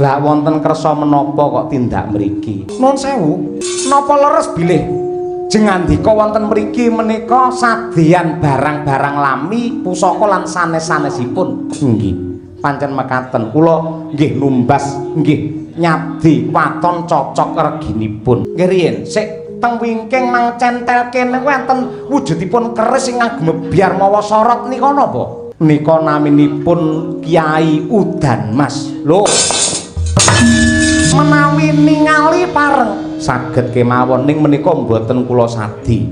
Lah wonten kersa menapa kok tindak mriki? Nuwun sewu, napa leres bilih jengandika wonten mriki menika sadean barang-barang lami, pusaka lan sanes-sanesipun? Nggih. Pancen mekaten, kula nggih numbas, nggih nyadi waton cocok reginipun. Nggih riyin, sik teng wingking mang centel kene wonten wujudipun keris sing ngagemebyar mawa sorot nika napa? Nika naminipun Kyai Udan Mas. Lho, menawi ningali pareng saged kemawon, ning menika mboten kula sadi.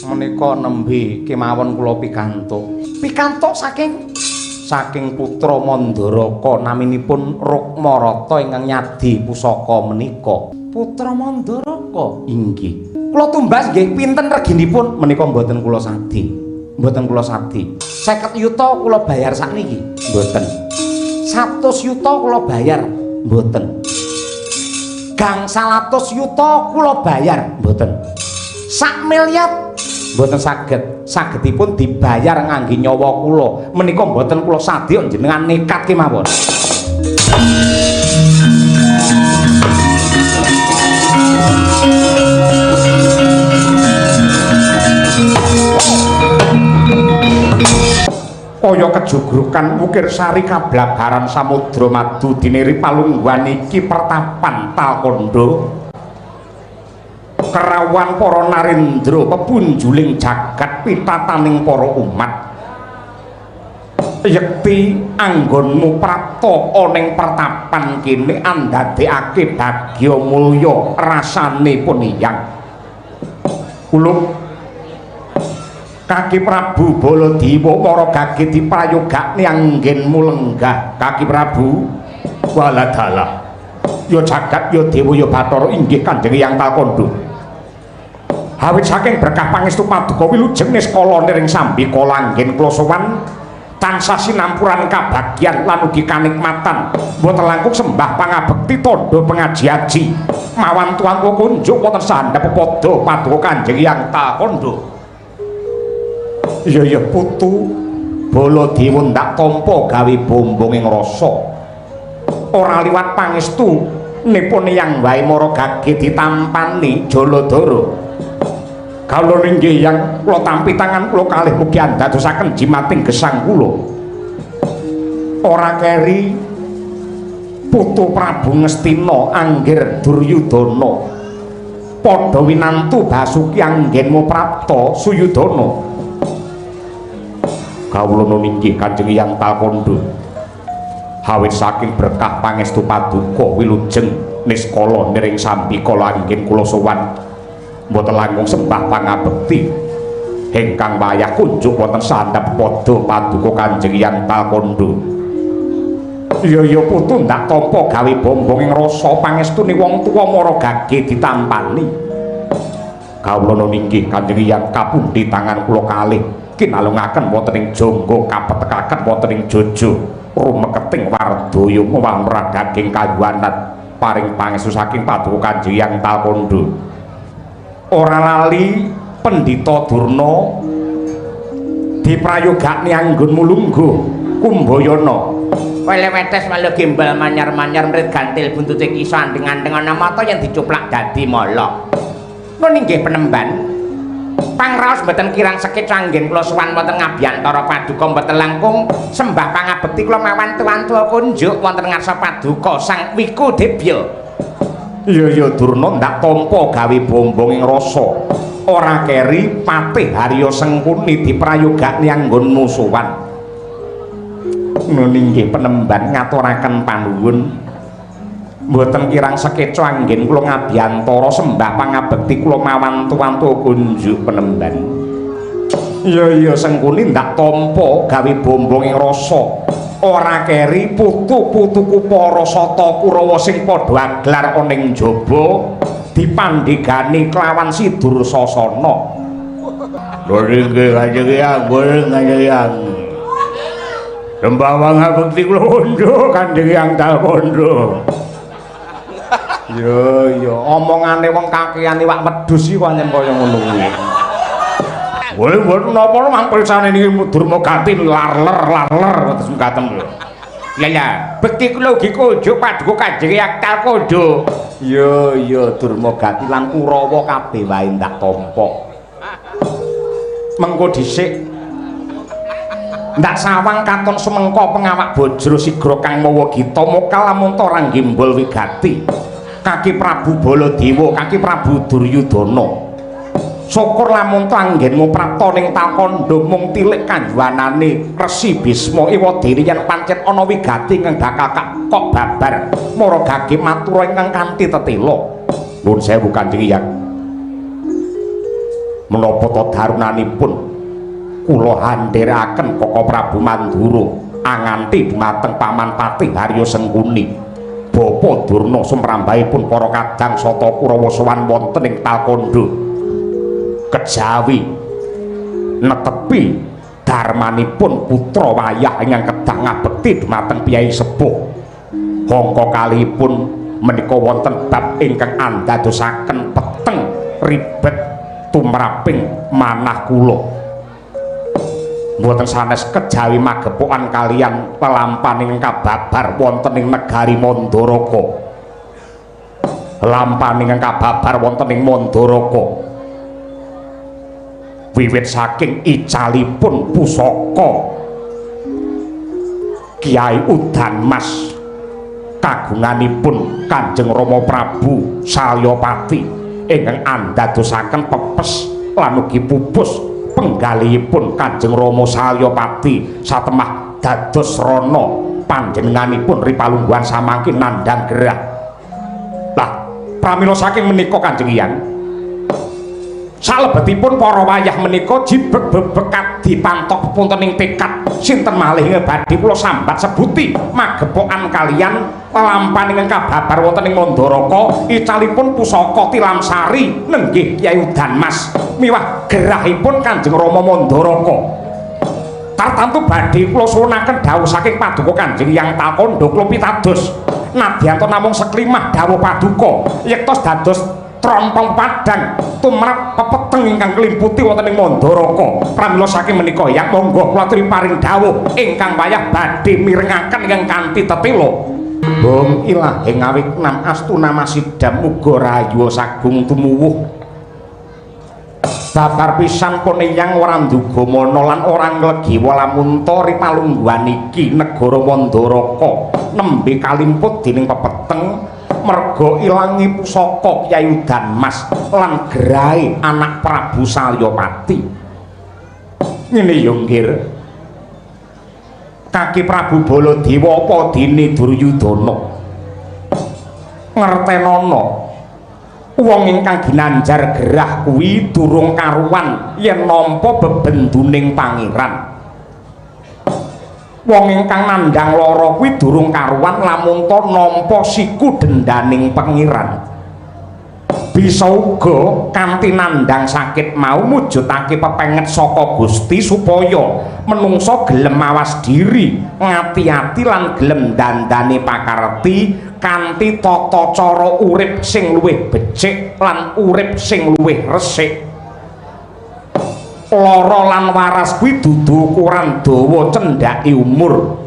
Menika nembe kemawon kula pikantuk. Pikantuk saking putra Mandaraka naminipun Rukmarata ingkang nyadi pusaka menika. Putra Mandaraka? Inggih. Kula tumbas nggih, pinten reginipun? Menika mboten kula sadi. Mboten kula sadi. 50 yuta kula bayar sakniki? Mboten. 100 yuta kula bayar? Mboten. Gangsal atus yuta kula bayar? Mboten. Sak miliar? Mboten saged. Sagedipun dibayar ngangge nyawa kula. Menika mboten kula sadya, jenengan nekat kemawon. Kaya kejugrukan wukir sari kablabaran samudra madu dineri palungguhan iki pertapan Talkandha kerawan para narendra pepunjuling jagat pitataning para umat. Yekti anggonmu prapta ana ing pertapan kene andadekake bagya mulya rasane puniyang. Kula Kaki Prabu Baladewa para gage diprayogakne anggenmu lenggah. Kaki Prabu waladalah. Ya jagat ya dewa ya bathara inggih Kanjeng Hyang Talkandha. Awit saking berkah pangestu paduka wilujeng niskala niring sambika langgen kula sowan tansah sinampuran kabagyan lan ugi kanikmatan. Mboten langkung sembah pangabekti tandha pengaji-aji. Mawan tuan kunjuk wonten sandhap pepada paduka Kanjeng Hyang Talkandha. Iya iya putu Baladewa ndak tampa gawe bombong ing rasa. Ora liwat pangestu nipun yang wae mara gage ditampani Jaladara. Kawula inggih yang kula tampi tangan kula kalih mugi andadosaken jimating gesang kula. Ora keri putu Prabu Ngastina anggir Duryudana. Padha winantu Basuki anggenmu prapta Suyudana. Kawula inggih Kanjeng Hyang Talkandha. Awit saking berkah pangestu paduka wilujeng niskala niring sambika langgen kula sowan mboten langkung sembah pangabekti ingkang wayah kunjuk wonten sandhap pada paduka Kanjeng Hyang Talkandha. Iya iya putu ndak tampa gawe bombong ing rasa pangestune wong tuwa mara gage ditampani. Kawula inggih Kanjeng Hyang kapundi tangan kula kalih kinalungaken wonten ing jangga kapetekaken wonten ing jojo rumeketing wardaya mewah mradaging kayuwanat paring pangestu saking paduka Kanjeng Hyang Talkandha. Ora lali Pendhita Durna diprayogakne anggonmu lungguh Kumbayana. Wele wetes melu gembal manyar-manyar mrit gantil buntute kisa andeng-andeng ana mata yen dicuplak dadi molok. Nun inggih penemban. Pangraos mboten kirang sekit anggen kula sowan wonten ngabiyantara paduka mboten langkung sembah pangabekti kula mawan tuan-tua kunjuk wonten ngarsa paduka Sang Wiku Debya. Iya iya Durna ndak tampa gawe bombong ing rasa. Ora keri Patih Harya Sengkuni diprayogakne anggonmu sowan. Nun inggih penemban ngaturaken panuwun. Mboten kirang sekeca anggen kula ngabiyantara sembah pangabekti kula mawan tuwan-tuwa kunjuk penemban. Iya iya Sengkuni ndak tampa gawe bombong ing rasa. Ora keri putu-putuku para sata Kurawa sing padha aglar ana ing jaba dipandhegani kelawan si Dursasana. Lho inggih Kanjeng Hyang, boten Kanjeng Hyang. Sembah pangabekti kula kunjuk Kanjeng Hyang Talkandha. Ya ya omongane wong kakean iwak wedhus iki pancen kaya ngono kuwi. Boleh mboten napa mangpirsane niki Durma Gati larler larler kados mekaten lho. Lah lah, bekti kula ugi kunjuk paduka Kanjeng Hyang Talkandha. Ya ya Durmagati lan Kurawa kabeh wae ndak tampa. Mengko dhisik ndak sawang katon sumengka pengawak bajra sigra kang mawa gita mokal lamun ta ranggembol wigati. Kaki Prabu Baladewa, kaki Prabu Duryudana. Syukur lamun ta anggenmu prapta ning Talkandha mung tilik kanjuwanane Resi Bisma ewadene yen pancen ana wigati ingkang bakal kok babar mara gage matura ingkang kanthi tetela. Nuwun sewu Kanjeng Hyang. Menapa ta darunanipun kula handherekaken Kaka Prabu Mandura anganti dumateng Paman Patih Harya Sengkuni. Bapa Durna sumrambahipun para kadang sata Kurawa sowan wonten ing Talkandha. Kejawi netepi darmanipun putra wayah ingkang kedah ngabekti dumateng piyai sepuh. Hangka kalihipun menika wonten bab ingkang andadosaken peteng ribet tumraping manah kula. Mboten sanes kejawi magepokan kalian lelampaning kababar wonten ing negari Mandaraka. Lampaning kababar wonten ing Mandaraka. Wiwit saking icalipun pusaka Kyai Udan Mas kagunganipun Kanjeng Rama Prabu Salyapati ingkang andadosaken pepes lan ugi pupus penggalihipun Kanjeng Rama Salyapati satemah dados rana panjenenganipun ripalungguhan samangke nandhang gerah. Lah pramila saking menika Kanjeng Hyang, salebetipun para wayah menika jibeg bebekat dipantok pepunten ing tekad sinten malih badhe kula sambat sebuti magepokan kalian lelampahan ingkang kababar wonten ing Mandaraka icalipun pusaka Tilamsari nenggih Kyai Udan Mas miwah gerahipun Kanjeng Rama Mandaraka. Tartamtu badhe kula suwunaken dawuh saking paduka Kanjeng Hyang Talkandha kula pitados nadyan namung seklimah dawuh paduka yektos dados trompong padang tumrap pepeteng ingkang klimputi wonten ing Mandaraka. Pramila saking menika yang monggo kula aturi paring dawuh ingkang wayah badhe mirengaken ingkang kanthi tetela. Bung ilahing awiknam astuna masidam muga rahayu sagung tumuwuh. Babar pisan pun eyang ora nduga mana lan ora nglegiwa lamun ta ripalungguhan iki negara Mandaraka nembe kalimput dening pepeteng merga ilangi pusaka Kyai Udan Mas lan gerahe anak Prabu Salyapati. Ngene ya nggir. Kaki Prabu Baladewa apa dene Duryudana? Ngertenono wong ingkang ginanjar gerah kuwi durung karuan yen nampa bebenduning pangeran. Wong ingkang nandhang lara kuwi durung karuan lamun ta nampa siku dendaning pangeran. Bisa uga kanthi nandhang sakit mau mujudake pepenget saka Gusti supaya menungsa gelem mawas diri, ngati-ati lan gelem dandani pakarti kanthi tata cara urip sing luwih becik lan urip sing luwih resik. Lara lan waras kuwi dudu ukuran dawa cendhake umur.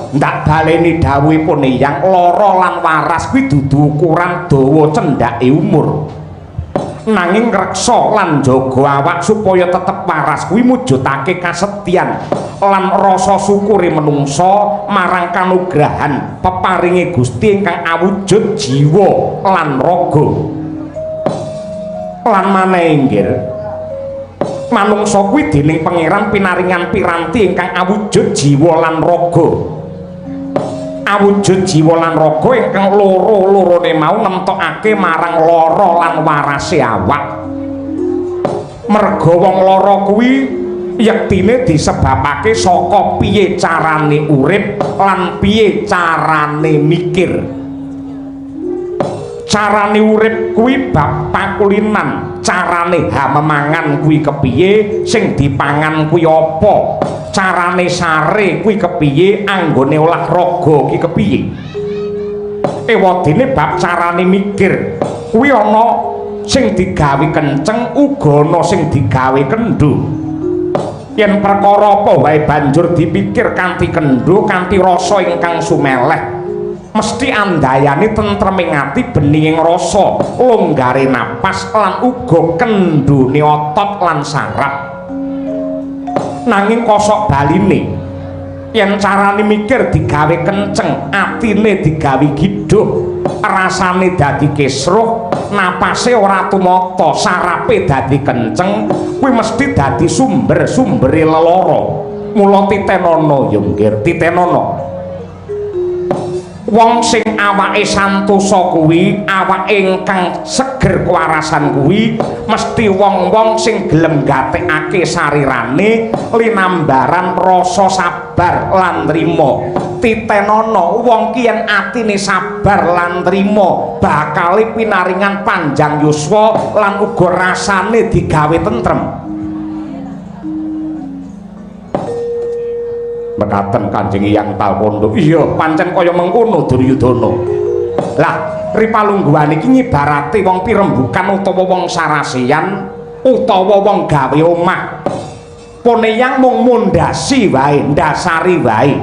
Ndak baleni dawuhipun Eyang, lara lan waras kuwi dudu ukuran dawa cendhake umur. Nanging ngreksa lan njaga awak supaya tetep waras kuwi mujudake kasetyan lan rasa syukure menungsa marang kanugrahan peparinge Gusti ingkang awujud jiwa lan raga. Lan maneh inggih, manungsa kuwi dening pangeran pinaringan piranti ingkang awujud jiwa lan raga. Awujud jiwa lan raga ingkang loro-lorone mau nemtokake marang lara lan warase awak. Merga wong lara kuwi yektine disebabake saka piye carane urip lan piye carane mikir. Carane urip kuwi bab pakulinan, carane hamemangan kuwi kepiye, sing dipangan kuwi apa, carane sare kuwi kepiye, anggone olahraga kuwi kepiye. Ewadene bab carane mikir kuwi ana sing digawe kenceng, uga ana sing digawe kendho. Yen perkara apa wae banjur dipikir kanthi kendho, kanthi rasa ingkang sumeleh, mesti andayani tentreming ati, beninging rasa, longgare napas lan uga kendhone otot lan saraf. Nanging kosok baline, yen carane mikir digawe kenceng, atine digawe giduh, rasane dadi kisruh, napase ora tumata, sarape dadi kenceng, kuwi mesti dadi sumber-sumbere lelara. Mula titenono ya nggir, titenono. Wong sing awake santosa kuwi, awake ingkang seger kewarasan kuwi mesti wong-wong sing gelem gatekake sarirane linambaran rasa sabar lan trima. Titenono wong ki yen atine sabar lan trima bakale pinaringan panjang yuswa lan uga rasane digawe tentrem. Mekaten Kanjeng Hyang Talkondo. Iya, pancen kaya mengkono Duryudana. Lah, ripalungguhan iki ngibarate wong pirembukan utawa wong saraseyan utawa wong gawe omah. Poneyang mung mundhasi wae, ndasari wae.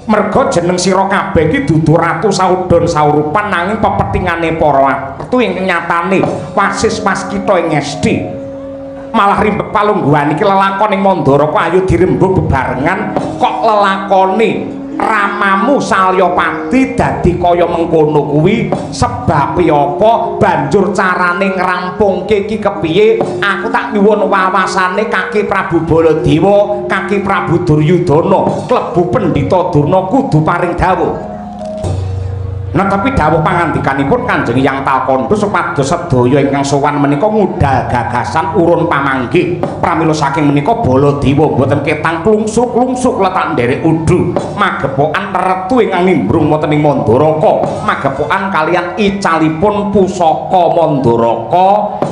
Merga jeneng sira kabeh iki dudu ratu saudon saurupan nanging pepethingane para ratu ingkang nyatane wasis waskita ing esti. Malah rimbek palungguhan iki lelakon ing Mandaraka ayo dirembug bebarengan kok lelakone ramamu Salyapati dadi kaya mengkono kuwi sebabe apa, banjur carane ngrampungke iki kepiye? Aku tak nyuwun wawasane Kaki Prabu Baladewa, Kaki Prabu Duryudana, klebu Pendhita Durna kudu paring dawuh. Nah, tapi dawuh pangandikanipun Kanjeng Hyang Talkondo supados sedaya ingkang sowan menika ngudal gagasan urun pamanggih. Pramila saking menika Baladewa boten ketang klungsuk-klungsuk letak nderek udu magepokan retu ingkang nimbrung wonten ing Mandaraka, magepokan kalian icalipun pusaka Mandaraka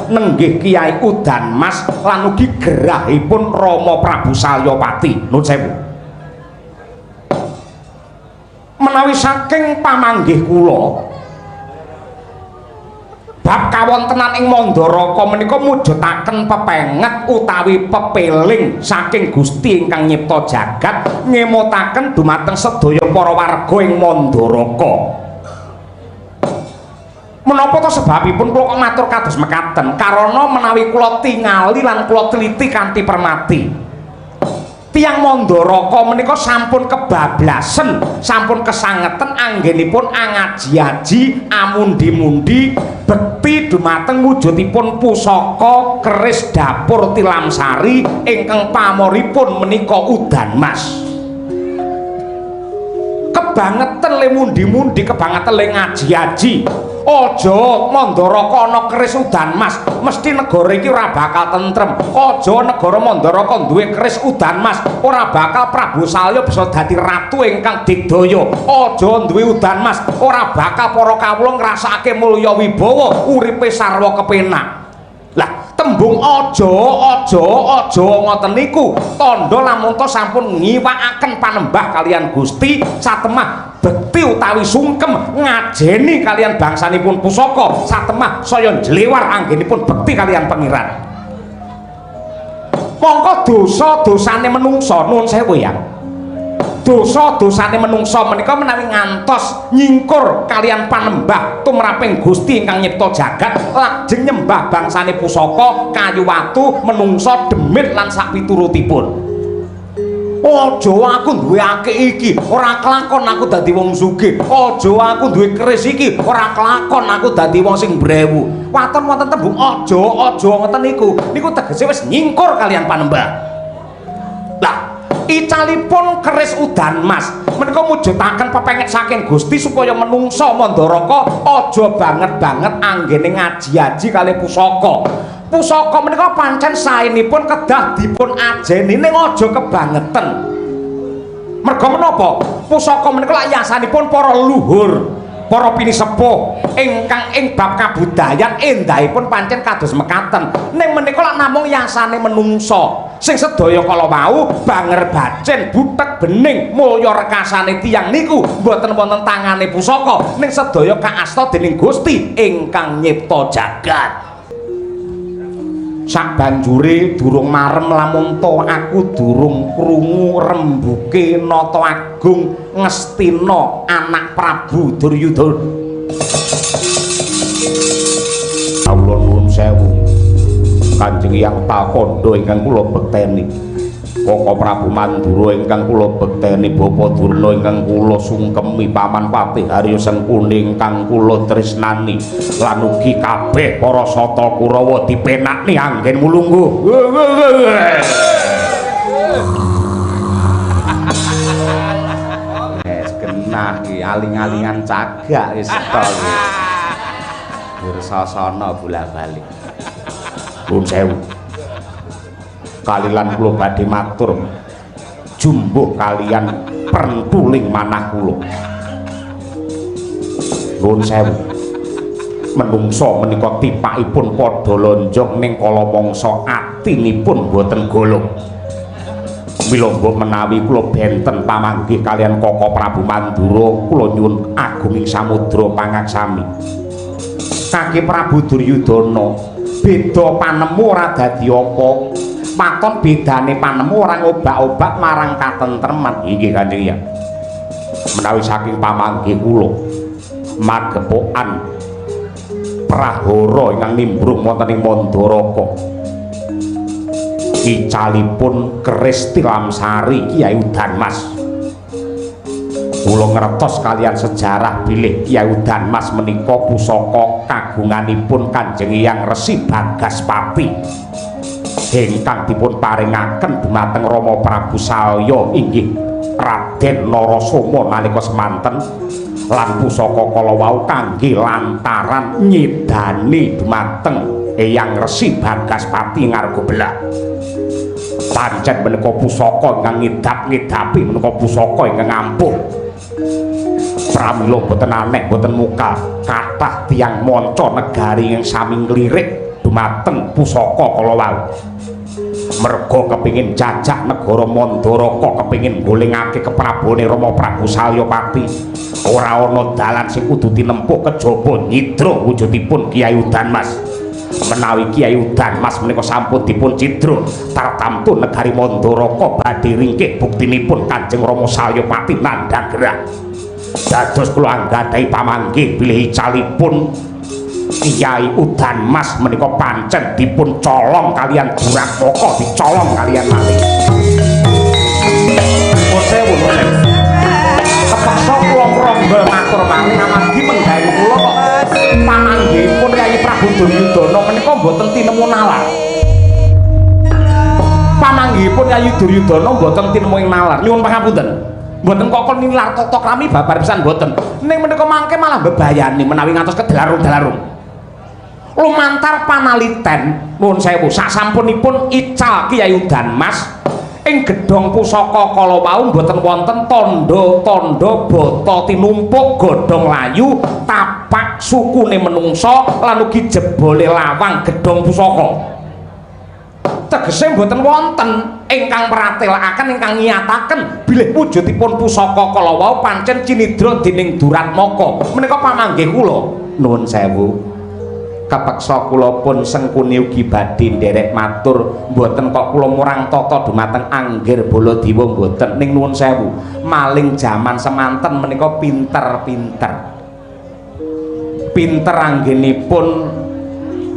nenggih Kyai Udanmas lan ugi gerahipun Rama Prabu Salyapati. Nuwun sewu. Menawi saking pamanggih kula bab kawontenan ing Mandaraka menika mujudaken pepenget utawi pepeling saking Gusti ingkang nyipta jagat ngemutaken dumateng sedaya para warga ing Mandaraka. Menapa to sebabipun kula kok matur kados mekaten? Karana menawi kula tingali lan kula teliti kanthi permati, tiyang Mandaraka menika sampun kebablasen, sampun kesangeten anggenipun angaji-aji, amundi-mundi bekti dumateng wujudipun pusaka keris dapur tilamsari ingkang pamoripun menika Udanmas. Kebangetan le mundi-mundi, kebangetan le ngaji-aji. Aja Mandaraka ana keris Udanmas, mesti negara iki ora bakal tentrem. Aja negara Mandaraka duwe keris Udanmas, ora bakal Prabu Salya bisa dadi ratu ingkang digdaya. Aja duwe Udanmas, ora bakal para kawula ngrasakake mulya wibawa, uripe sarwa kepenak. Lah, tembung aja aja aja ngoten niku tandha lamun ta sampun ngiwakaken panembah kalian Gusti satemah bekti utawi sungkem ngajeni kalian bangsanipun pusaka satemah saya njlewar anggenipun bekti kalian Pangeran. Mongko dosa-dosane menungsa, nuwun sewu ya, dosa-dosane menungsa menika menawi ngantos nyingkur kalian panembah tumraping Gusti ingkang nyipta jagat lajeng nyembah bangsane pusaka kayu watu menungsa demit lan sapiturutipun. Aja aku duwe akeh iki, ora kelakon aku dadi wong sugih. Aja aku duwe keris iki, ora kelakon aku dadi wong sing brewu. Waton wonten tembung aja aja ngoten niku, niku tegese wis nyingkur kalian panembah. Lah, icalipun keris Udanmas menika mujudaken pepenget saking Gusti supaya menungsa Mandaraka aja banget-banget anggene ngaji-aji kalih pusaka. Pusaka menika pancen saenipun kedah dipun ajeni ning aja kebangeten. Merga menapa? Pusaka menika lak yasanipun para leluhur, para pinisepuh ingkang ing bab kabudayan endahipun pancen kados mekaten. Ning menika lak namung yasane menungsa sing sedaya kala wau banger bacin butek bening mulya rekasane tiyang niku mboten wonten tangane pusaka ning sedaya kaasta dening Gusti ingkang nyipta jagat. Sabanjure durung marem lamun ta aku durung krungu rembuke Nata Agung Ngastina anak Prabu Duryudana. Kawula nuwun sewu Kanjeng Hyang Talkandha ingkang kula bekteni, Kaka Prabu Mandura ingkang kula bekteni, Bapa Durna ingkang kula sungkemi, Paman Patih Harya Sengkuni ingkang kula tresnani, lan ugi kabeh para sata Kurawa dipenakni anggen mulungguh. Wis genah iki aling-alingan cagak wis to iki. Dursasana bola-balik. Nuwun sewu. Kalilan kula badhe matur jumbuh kalian prentuling manah kula. Nuwun sewu. Menungsa menika tipakipun padha lonjong ning kala mangsa atinipun boten golong. Mila mbok menawi kula benten pamanggih kalian Kaka Prabu Mandura, kula nyuwun agunging samudra pangaksami. Kaki Prabu Duryudana, beda panemu ora dadi apa. Paton bedane panemu ora ngobak-obak marang katentreman. Inggih Kanjeng Hyang. Menawi saking pamanggih kula magepokan prahara ingkang nimbrung wonten ing Mandaraka, icalipun keris Tilamsari Kyai Udanmas. Kula ngertos kalian sejarah bilih Kyai Udanmas menika pusaka kagunganipun Kanjeng Hyang Resi Bagaspati ingkang dipun paringaken dumateng Rama Prabu Salya inggih Raden Narasoma nalika semanten, lan pusaka kala wau kangge lantaran nyidani dumateng Eyang Resi Bagaspati Ngargobelah. Pancen menika pusaka ingkang ngidap-ngidapi, menika pusaka ingkang ampuh. Pramila boten aneh boten mukal kathah tiyang manca negari ingkang sami nglirik dumateng pusaka kala wau. Merga kepingin jajah negara Mandaraka, kepingin golengake keprabone Rama Prabu Salyapati. Ora ana dalan sing kudu tinempuh kejaba nyidra wujudipun Kyai Udanmas. Menawi Kyai Udanmas menika sampun dipun cidra, tartamtu negari Mandaraka badhe ringkih buktinipun Kanjeng Rama Salyapati nandhang gerah. Dados kula anggadhahi pamanggih bilih icalipun Kyai Udanmas menika pancen dipun colong kalian Duratmaka, dicolong kalian maling. Nuwun sewu, nuwun sewu. Kepeksa kula ngrombol matur maling amargi menggawe kula kok pamanggihipun Kyai Prabu Duryudana menika mboten tinemu nalar. Pamanggihipun Kyai Duryudana mboten tinemu ing nalar. Nyuwun pangapunten. Mboten kok kon nilar tata krami babar pisan mboten. Ning menika mangke malah mbebayani menawi ngantos kedelarung-delarung. Lumantar panaliten nuwun sewu sasampunipun ical Kyai Udanmas ing gedhong pusaka kala wau mboten wonten tandha-tandha bata tinumpuk godhong layu tapak sukune menungsa lan ugi jebole lawang gedhong pusaka. Tegese mboten wonten ingkang pratelakaken ingkang ngiyataken bilih wujudipun pusaka kala wau pancen cinidra dening Duratmaka. Menika pamanggih kula. Nuwun sewu. Kepeksa kula pun Sengkuni ugi badhe nderek matur, mboten kok kula murang tata dumateng Anggir Baladewa mboten, ning nuwun sewu maling jaman semanten menika pinter-pinter. Pinter anggenipun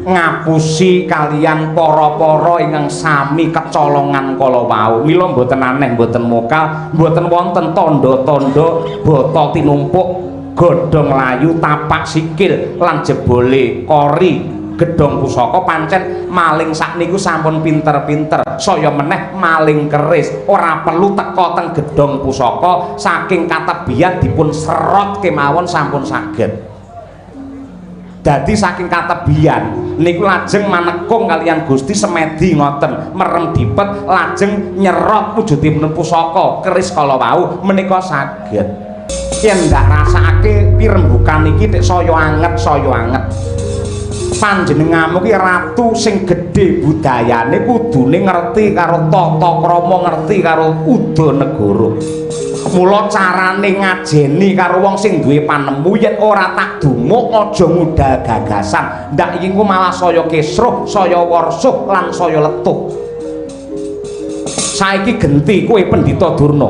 ngapusi kalian para-para ingkang sami kecolongan kala wau. Mila mboten aneh mboten mokal, mboten wonten tandha-tandha bata tinumpuk godhong layu tapak sikil lan jebole kori gedhong pusaka. Pancen maling sakniku sampun pinter-pinter, saya meneh maling keris ora perlu teka teng gedhong pusaka, saking katebian dipun serot kemawon sampun saged. Dadi saking katebian niku lajeng manekung kalian Gusti Semedi ngoten merem dipet lajeng nyerot wujudipun pusaka keris kala wau menika saged. Yen ndak rasakake pirembukan iki tek saya anget saya anget. Panjenenganmu ki ratu sing gedhe budayane kudune ngerti karo tata krama, ngerti karo uda negara. Mula carane ngajeni karo wong sing duwe panemu yen ora tak dumuk aja ngudal gagasan. Ndak iki engko malah saya kisruh, saya warsuh lan saya letuh. Saiki genti kowe Pendhita Durna.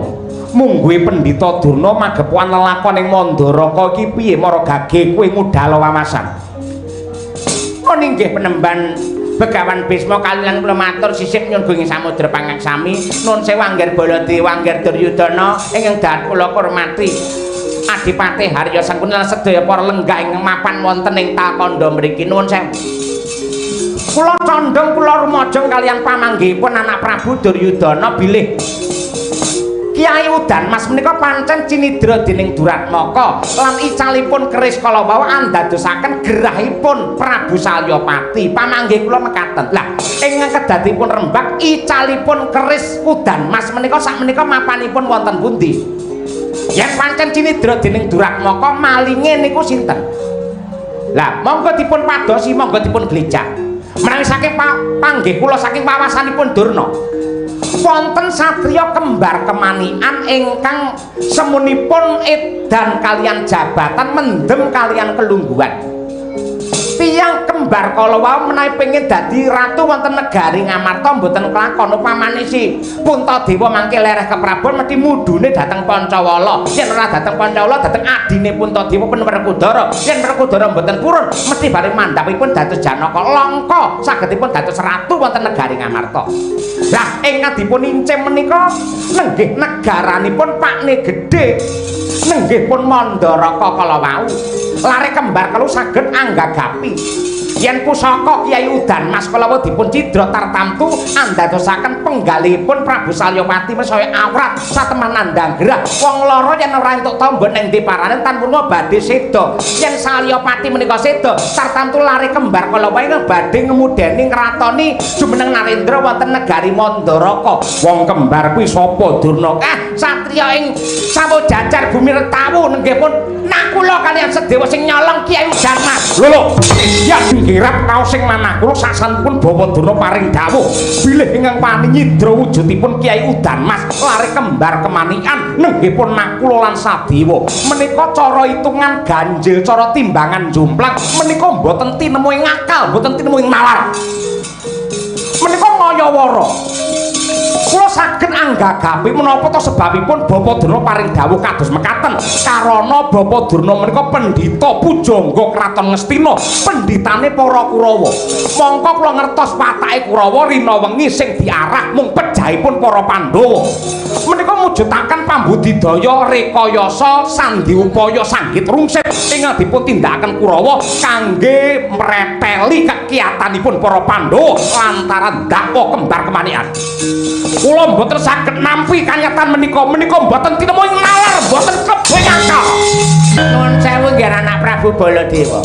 Mungguhe Pendhita Durna magepokan lelakon ing Mandaraka iki piye mara gage kowe ngudal wawasan? Oh inggih penemban Begawan Bisma kaliyan kula matur sisip nyuwun gunging samudra pangaksami nun sewu angger Baladewa angger Duryudana ingkang dahat kula hormati Adipati Harya Sangkuni lan sedaya para lenggah ingkang mapan wonten ing Talkandha mriki nuwun sewu. Kula condhong kula rumajeng kaliyan pamanggihipun anak Prabu Duryudana bilih Kyai Udan Mas menika pancen cinidra dening Duratmaka lan icalipun keris kala wau andadosaken gerahipun Prabu Salyapati. Pamanggih kula mekaten. Lah ingkang kedadipun rembag icalipun keris Udan Mas menika sakmenika mapanipun wonten pundi? Yen pancen cinidra dening Duratmaka malinge niku sinten? Lah monggo dipun padosi, monggo dipun glecak. Menawi saking panggih kula saking wawasanipun Durna, wonten satriya kembar kemanikan ingkang semunipun edan kaliyan jabatan mendem kaliyan kelungguhan. Tiyang kembar kala wau menawi pengin dadi ratu wonten negari Ngamarta mboten kelakon. Upamane si Puntadewa mangke lereh keprabon mesti mudune dhateng Pancawala. Yen ora dhateng Pancawala dhateng adine Puntadewa pun Werkudara. Yen Werkudara mboten purun mesti bare mandhapipun dados Janaka Langka sagedipun dados ratu wonten negari Ngamarta. Lah ingkang dipun incim menika nenggih negaranipun Pakne Gedhe, nenggih pun Mandaraka kala wau. Lare kembar kelu saged anggagapi yen pusaka Kyai Udan Mas kala wau dipun cidra tartamtu andadosaken penggalihipun Prabu Salyapati saya awrat sateman nandhang gerah. Wong lara yen ora entuk tamba ning ndi parane tan purna badhe seda. Yen Salyapati menika seda tartamtu lare kembar kala wau ingkang badhe ngemudeni ngratoni jumeneng Narendra wonten negari Mandaraka. Wong kembar kuwi sapa Durna? Ah, satriya ing Sawojajar bumi Retawu nenggih pun Nakula kaliyan Sedewa sing nyolong Kyai Udan Mas. Lho lho, ya dinggirat raos sing manah kula sasampunipun Bawa Durna paring dawuh bilih ingkang paninidra wujudipun Kyai Udan Mas lare kembar kemanikan nenggih pun Nakula lan Sadewa. Menika cara hitungan ganjil, cara timbangan jomplang menika mboten tinemu ing akal, mboten tinemu ing nalar. Menika ngayawara. Kula saged anggagapi menapa to sebabipun Bapak Durna paring dawuh kados mekaten. Karana Bapak Durna menika pendhita pujangga kraton Ngastina, pendhitane para Kurawa. Mongko kula ngertos watake Kurawa rina wengi sing diarah mung pejahipun para Pandhawa. Menika mujudaken pambudidaya rekayasa sandi upaya sanggit rungsit ingkang dipun tindakaken Kurawa kangge mreteli kekiyatanipun para Pandhawa lantaran dakwa kembar kemanikan. Kula mboten saged nampi kanyatan menika, menika mboten tinemu ing nalar, mboten klebu ing akal. Nuwun sewu nggih anak Prabu Baladewa.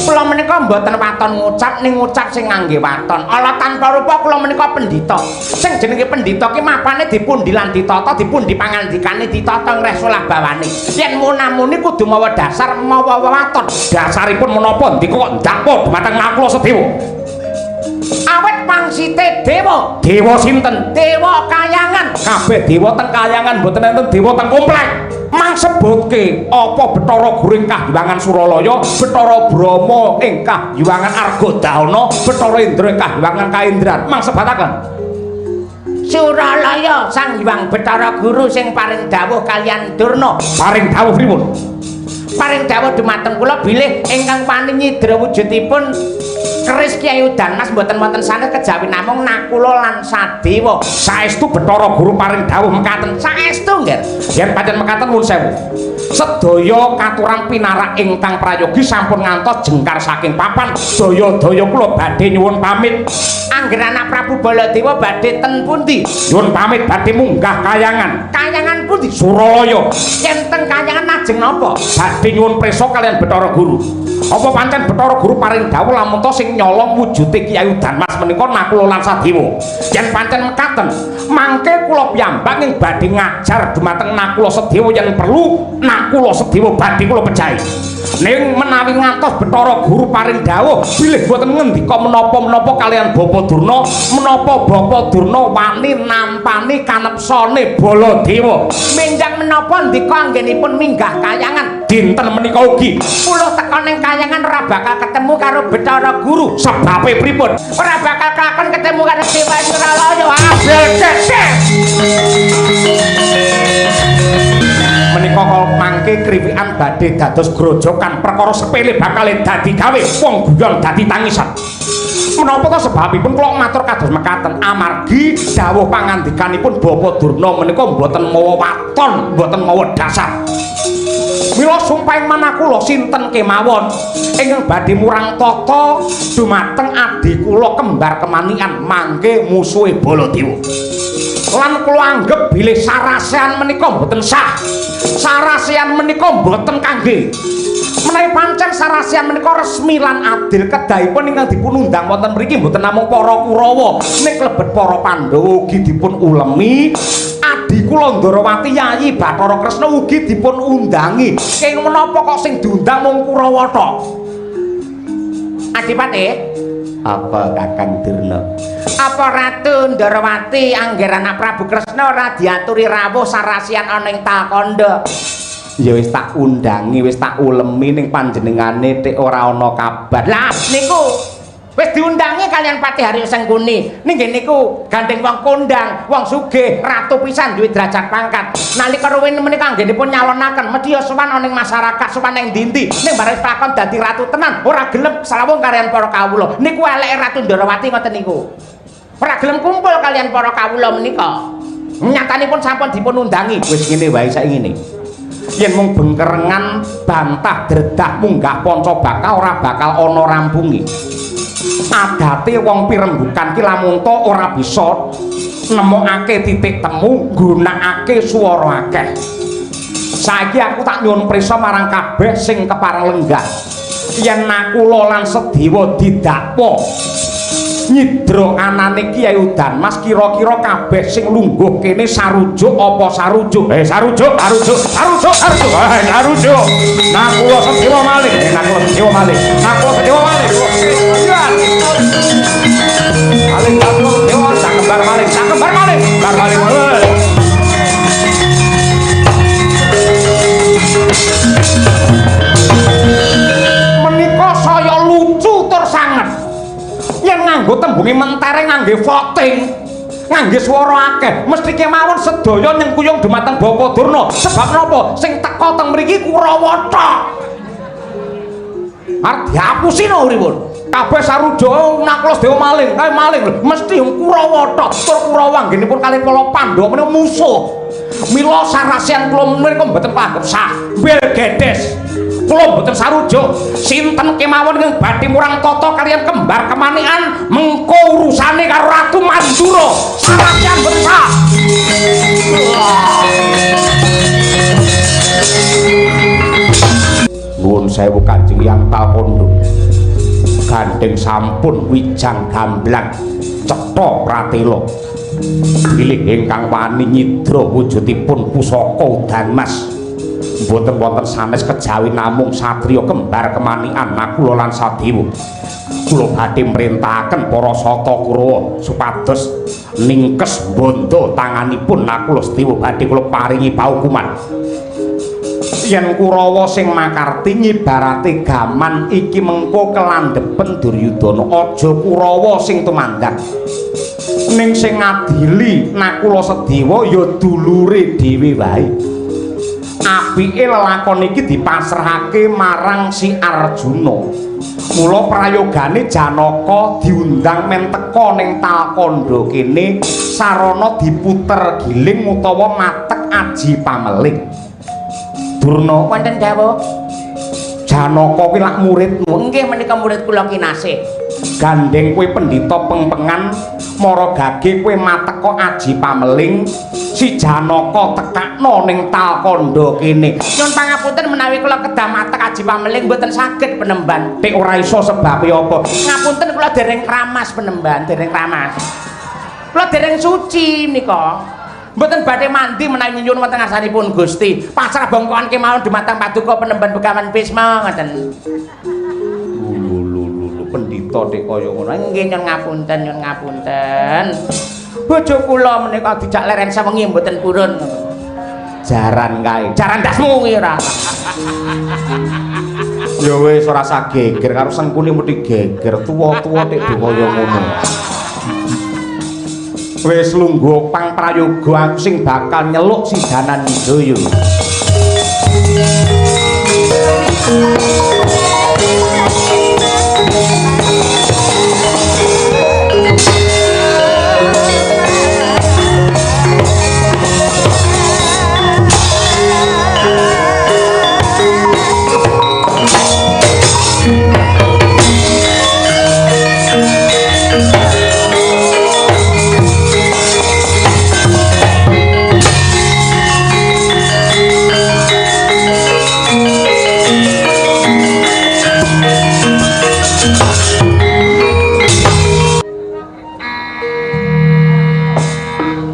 Kula menika mboten waton ngucap ning ngucap sing ngangge waton. Ala tanpa rupa kula menika pendhita. Sing jenenge pendhita ki mapane dipundi lan ditata, dipundi pangandikane ditata ngreh solah bawane. Yen munamuni kudu mawa dasar mawa waton. Dasaripun menapa ndika kok ndakwa dhumateng Nakula Sedewa? Awit pangsite dewa. Dewa sinten? Dewa kayangan. Kabeh dewa teng kayangan mboten enten dewa teng komplek. Mang sebutke apa Bathara Guru ing Kahyangan Suralaya, Bathara Brahma ing Kahyangan Argodana, Bathara Indra ing Kahyangan Kaindran. Mang sebataken. Suralaya Sang Hyang Bathara Guru sing paring dawuh kaliyan Durna. Paring dawuh pripun? Paring dawuh dumateng kula bilih ingkang paninidra wujudipun keris Kyai Udan Mas mboten wonten sanes kejawi namung Nakula lan Sadewa. Saestu Bathara Guru paring dawuh mekaten. Saestu nggih. Yen pancen mekaten nuwun sewu. Sedaya katuran pinarak ingkang prayogi sampun ngantos jengkar saking papan. Daya-daya kula badhe nyuwun pamit. Angger anak Prabu Baladewa badhe ten pundi? Nyuwun pamit badhe munggah kayangan. Kayangan pundi? Suralaya. Yen teng kayangan ajeng napa? Badhe nyuwun prisa kaliyan Bathara Guru. Apa pancen Bathara Guru paring dawuh lamun to sing nyolong wujude Kyai Udan Mas menika Nakula lan Sadewa. Yen pancen mekaten, mangke kula piyambak ing badhe ngajar dumateng Nakula Sedewa yen perlu Nakula Sedewa badhe kula pejahi. Ning menawi ngantos Bathara Guru paring dawuh bilih boten ngendika menapa-menapa kaliyan Bapak Durna, menapa Bapak Durna wani nampani kanepsane Baladewa? Menjang menapa ndika anggenipun minggah kayangan dinten menika ugi kula teka ning kayangan ora bakal ketemu karo Bathara Guru. Sebabe pripun? Ora bakal kelakon ketemu karo Dewa Suralaya. Abel ceces. Menika kala mangke kriwikan badhe dados grojokan perkara sepele bakal dadi gawe wong guyon dadi tangisan. Menapa ta sebabipun kula matur kados mekaten? Amargi dawuh pangandikanipun Bapak Durna menika mboten mawa waton, mboten mawa dasar. Mila sumpahing manah kula sinten kemawon ingkang badhe murang tata dumateng adhi kula kembar kemanikan mangke musuhe Baladewa. Lan kula anggep bilih sarasehan menika mboten sah. Sarasehan menika mboten kangge. Menawi pancen sarasehan menika resmi lan adil, kedahipun ingkang dipun undang wonten mriki mboten namung para Kurawa, ning klebet para Pandhawa ugi dipun ulemi. Adhi kula Ndarawati Yayi Bathara Kresna ugi dipun undangi. Kenging menapa kok sing diundang mung Kurawa tok? Adipati, apa Kakang Durna? Apa Ratu Ndarawati angger anak Prabu Kresna ora diaturi rawuh sarasian ana ing Talkandha? Ya wis tak undangi, wis tak ulemi, ning panjenengane tek ora ana kabar. Lah niku wis diundangi kalian Patih Haryo Sengkuni. Ning niku gandeng wong kondang, wong sugih, ratu pisan duwe derajat pangkat. Nalika ruwin menika anggenipun nyalonaken mesti ya sowan ana ning masyarakat, sowan ning ndi-ndi. Ning bareng lakon dadi ratu tenan, ora gelem salawung kalian para kawula. Niku eleke Ratu Ndarawati ngoten niku. Ora gelem kumpul kalian para kawula menika. Nyatanipun sampun dipun undangi. Wis ngene wae saiki ngene. Yen mung bengkerengan bantah dredah munggah panca bakal ora bakal ana rampunge. Adate wong pirembukan ki lamun to ora bisa nemokake titik temu, nggunakake swara akeh. Saiki aku tak nyuwun prisa marang kabeh sing kepareng lenggah. Yen Nakula lan Sedewa didakwa nyidra anane Kyai Udanmas, kira-kira kabeh sing lungguh kene sarujuk apa sarujuk? Sarujuk, sarujuk, sarujuk, sarujuk. Sarujuk. Nakula Sedewa malih, Nakula Sedewa malih. Nakula Sedewa malih. Malih Nakula Sedewa sak kembar malih, sak kembar malih, kembar malih. Menika saya lucu tur sanget. Yen nganggo tembunge mentere, ngangge voting, ngangge swara akeh, mesti kemawon sedaya nyengkuyung dumateng Bapak Durna. Sebab napa? Sing teka teng mriki Kurawa tok. Arep diapusi no uripun. Kabeh sarujuk Nakula Sedewa maling, kae maling lho, mesti Kurawa tok. Tur Kurawa anggenipun kalih para Pandhawa menika musuh. Mila sarasian kula menika mboten panggep sah. Bel gedes. Kula mboten sarujuk. Sinten kemawon ingkang badhe murang tata kaliyan kembar kemanikan mengko urusane karo Ratu Mandura. Sarasian mboten sah. Nuwun sewu Kanjeng Hyang Talkandha. Gandeng sampun wijang gamblang cetha pratela. Bilih ingkang wani nyidra wujudipun pusaka Udanmas. Mboten wonten sanes kejawi namung satriya kembar kemanikan Nakula lan Sadewa. Kula badhe mrintahaken para sata Kurawa supados ningkes bondo tanganipun Nakula Sedewa badhe kula paringi paukuman. Yen Kurawa sing makarti ngibarate gaman iki mengko kelandhepen Duryudana, aja Kurawa sing tumandang. Ning sing ngadili Nakula Sedewa ya dulure dhewe wae. Apike lelakon iki dipasrahake marang si Arjuna. Mula prayogane Janaka diundang men teka ning Talkandha kene sarana diputer giling utawa matek aji pameling. Durna, wonten dawuh. Janaka kuwi lak muridmu. Nggih, menika murid kula kinasih. Gandeng kowe pendhita pengpengan mara gage kowe mateka aji pameling, si Janaka tekakno ning Talkandha kene. Nyuwun pangapunten menawi kula kedah matek aji pameling mboten saged penemban. Tek ora iso sebabe apa? Ngapunten kula dereng kramas penemban, dereng kramas. Kula dereng suci menika. Mboten badhe mandi menawi nyuwun wonten ngarsanipun Gusti. Pasrah bongkoan kemawon dumateng paduka penemban Begawan Bisma ngoten. Lho lho lho pendhita tek kaya ngono. Nggih nyuwun ngapunten, nyuwun ngapunten. Bojo kula menika dijak leren sewengi mboten purun. Jaran kae. Jaran dasmu kuwi ora. Ya wis ora usah geger karo sengkune mesti geger tuwa-tuwa tek do kaya ngono. Wis lungguh pang prayoga aku sing bakal nyeluk si Dananjaya.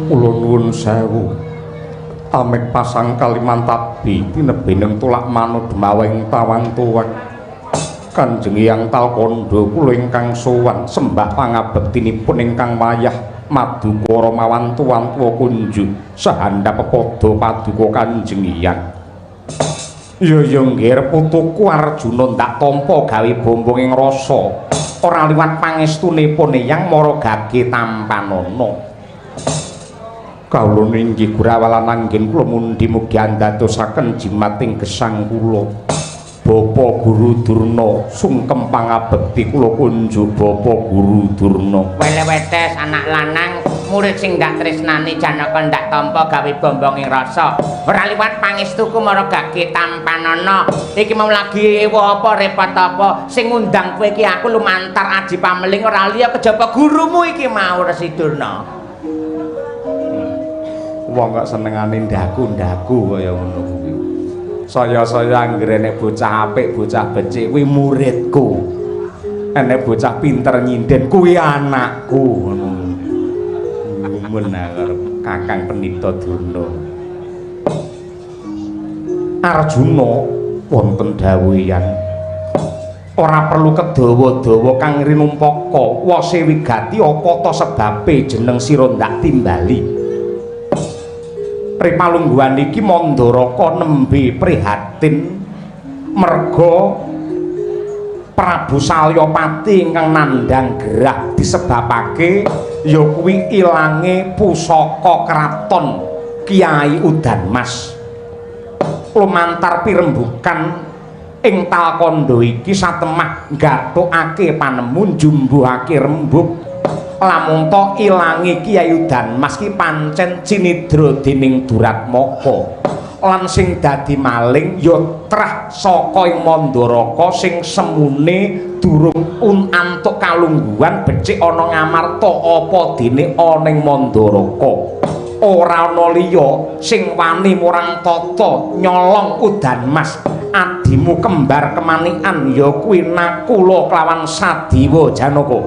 Kula nuwun sewu. Amit pasang Kalimantabi tinebening tulak manut demawing tawang tuwek. Kanjeng Hyang Talkandha kula ingkang sowan sembah pangabektinipun ingkang wayah madukara mawan tuwan tuwa kunjuk sahandap pepada paduka Kanjeng Hyang. Ya ya nggih putuku Arjuna ndak tampa gawe bombong ing rasa ora liwat pangestunipun Hyang mara gage tampanana. Kawula inggih gurawalan anggen kula mundi mugi andadosaken jimating gesang kula. Bapak Guru Durna sungkem pangabekti kula kunjuk Bapak Guru Durna. Wele-wetes anak lanang murid sing ndak tresnani Janaka ndak tampa gawe bombong ing rasa. Ora liwat pangestuku mara gage tampanana. Iki mau lagi ewa apa repot apa sing ngundang kowe iki aku lumantar aji pameling ora liya kejaba gurumu iki mau Resi Durna. Wong kok senengane ndaku-ndaku kaya ngono kuwi. Saya-saya anggere nek bocah apik, bocah becik kuwi muridku. Enek bocah pinter nyinden kuwi anakku ngono. Gumun karo Kakang Pendhita Durna. Arjuna wonten dawuhan ora perlu kedawa-dawa kang rinumpaka wase wigati apa ta sebabe jeneng sira ndak timbali. Pripalungguhan iki Mandaraka nembe prihatin merga Prabu Salyapati ingkang nandhang gerah disebabake ya kuwi ilange pusaka kraton Kyai Udanmas. Lumantar pirembukan ing Talkandha iki satemah gathukake panemu njumbuhake rembug lamun ta ilange Kyai Udanmas ki pancen cinidra dening Duratmaka lan sing dadi maling ya trah saka ing Mandaraka sing semune durung antuk kalungguhan becik ana ngamarta apa dene ana ing Mandaraka. Ora ana liya sing wani murang tata nyolong Udanmas adimu kembar kemanikan ya kuwi Nakula kelawan Sadewa Janaka.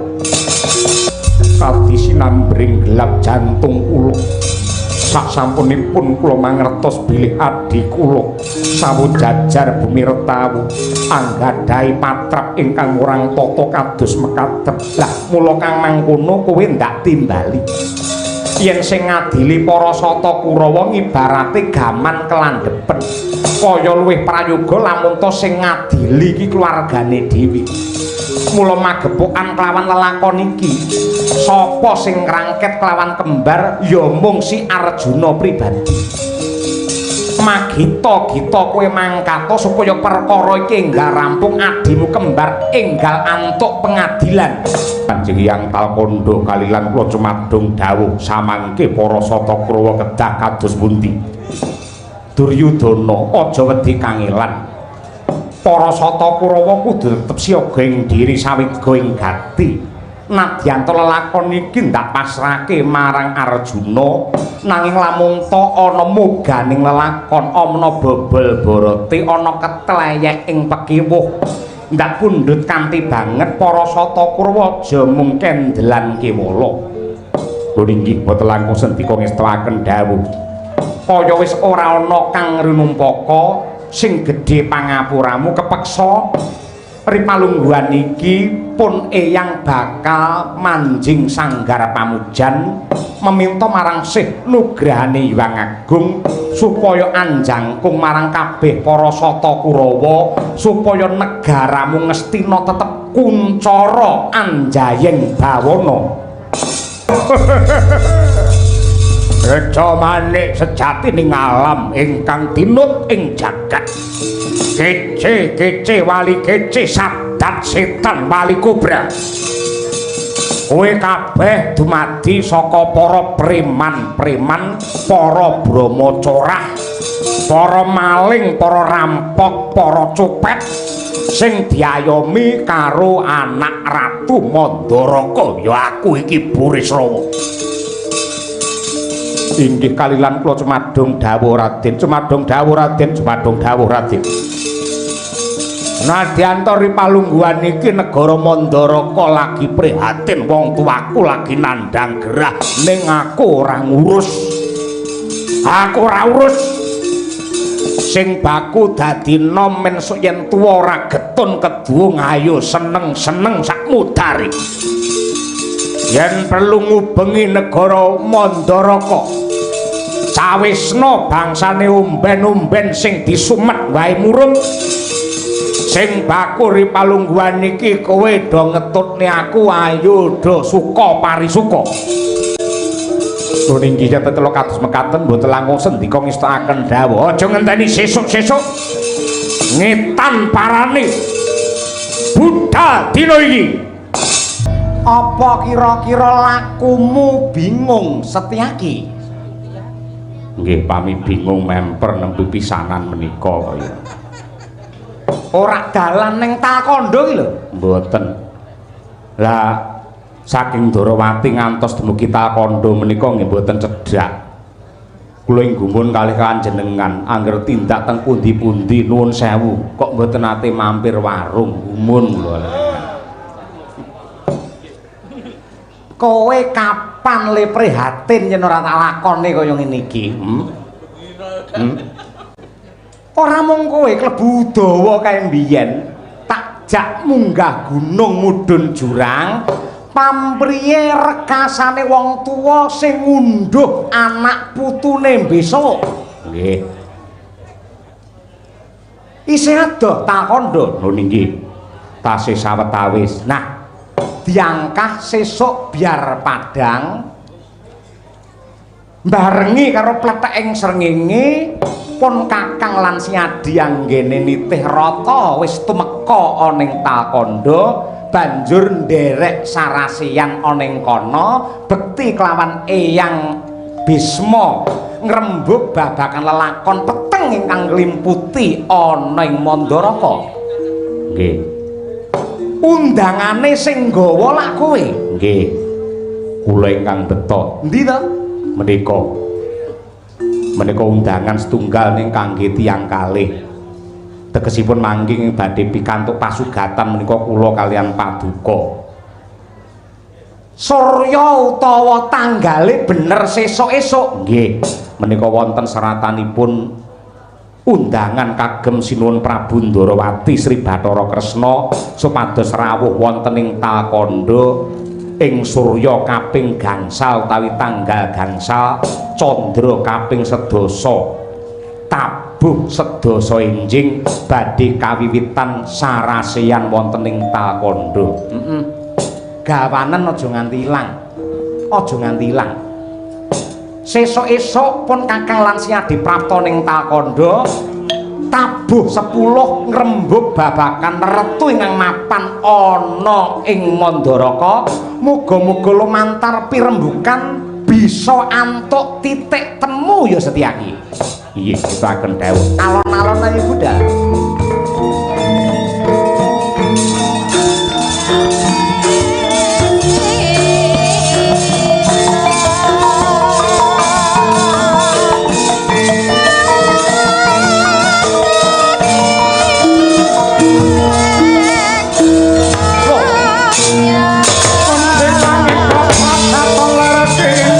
Kadi sinambring gelap jantung kula. Sak sampunipun kula mangertos bilih adi kula sawu jajar bumi retawu anggadhahi patrap ingkang murang tata kados mekaten. Lah mula kang mangkono kowe ndak timbali. Yen sing ngadili para sata Kurawa ngibarate gaman kelandhepen. Kaya luwih prayoga lamun ta sing ngadili iki keluargane dhewe. Mula magepokan kelawan lelakon iki sapa sing ngrangket kelawan kembar ya mung si Arjuna pribadi. Magita-gita kowe mangkata supaya perkara iki enggal rampung adimu kembar enggal antuk pengadilan. Kanjeng Hyang Talkandha kalilan kula cumadung dawuh samangke para sata Kurawa kedah kados pundi. Duryudana aja wedi kangelan. Para sata Kurawa kudu tetep siaga ing diri sawiga ing gati. Nadyan lelakon iki ndak pasrahke marang Arjuna, nanging lamun ta ana muganing lelakon ana bobol borote ana ketleyek ing pekiwuh ndak pundhut kanthi banget para sata Kurawa aja mung kendelan kewala. Lho inggih boten langkung sendika ngestoaken dawuh. Kaya wis ora ana kang rinumpaka sing gedhe pangapuramu kepeksa ripalungguhan iki pun eyang bakal manjing sanggar pamujan meminta marang Sih Nugrahane Hyang Agung supaya anjangkung marang kabeh para sata Kurawa supaya negaramu Ngastina tetep kuncara anjayeng bawana. Reca manik sejatining alam ingkang tinut ing jagat. Kece kece wali kece sadat setan wali kobra. Kowe kabeh dumadi saka para preman-preman, para brahmacorah, para maling, para rampok, para copet sing diayomi karo anak Ratu Mandaraka, ya aku iki Burisrawa. Inggih kalilan kula cumadung dawuh Raden, cumadung dawuh Raden, cumadung dawuh Raden. Nadyan to ripalungguhan iki negara Mandaraka lagi prihatin, wong tuaku lagi nandhang gerah, ning aku ora ngurus. Aku ora urus. Sing baku dadi nom men sok yen tuwa ora getun keduwung, ayo seneng-seneng sakmudare. Yen perlu ngubengi negara Mandaraka, cawisna bangsane umben-umben sing disumet wae murung. Sing baku ripalungguhan iki kowe do ngetutne aku, ayo do suka parisuka. Lho inggih tetela kados mekaten mboten langkung sendika ngestakaken dawuh. Aja ngenteni sesuk-sesuk ngetan parane budal dina iki. Apa kira-kira lakumu bingung Setyaki? Nggih pami bingung memper nembe pisanan menika kaya. Ora dalan ning Talkandha iki lho. Mboten. Lah saking Ndorowati ngantos dumugi Talkandha menika nggih mboten cedhak. Kula ing gumun kalih kanjenengan angger tindak teng pundi-pundi nuwun sewu kok mboten nate mampir warung gumun kula. Kowe kapan le prihatin yen ora tak lakone kaya ngene iki? Ora mung kowe klebu Udawa kae mbiyen, tak jak munggah gunung mudhun jurang, pampriye rekasane wong tuwa sing ngunduh anak putune besok. Nggih. Isih adoh Talkandha. Lho nggih. Tasih sawetawis. Nah, diangkah sesuk biar padang barengi karo pletheking srengenge pun kakang lan Siadi anggene nitih rata wis tumeka ana ing Talkandha banjur nderek sarasian ana ing kono bekti kelawan Eyang Bisma ngrembug babagan lelakon peteng ingkang nglimputi ana ing Mandaraka. Nggih. Undangane sing nggawa lak kowe. Nggih. Kula ingkang beto. Endi to? Menika. Menika undangan setunggal ning kangge tiyang kalih. Tegesipun mangking badhe pikantuk pasugatan menika kula kalian paduka. Surya utawa tanggale bener sesuk-esuk. Nggih, menika wonten seratanipun undangan kagem Sinuwun Prabu Ndorowati Sri Bathara Kresna supados rawuh wonten ing Talkandha ing surya kaping gangsal utawi tanggal gangsal candra kaping sedasa tabuh sedasa enjing badhe kawiwitan saraseyan wonten ing Talkandha. Gawanen aja nganti ilang. Aja nganti ilang. Sesuk-esuk pun kakang lan Siadi prapta ning Talkandha tabuh 10 ngrembug babagan retu ingkang mapan ana ing Mandaraka. Muga-muga lumantar pirembukan bisa antuk titik temu ya Setyaki. Iya, kita akan dawuh. Alon-alon ayo budal. Langit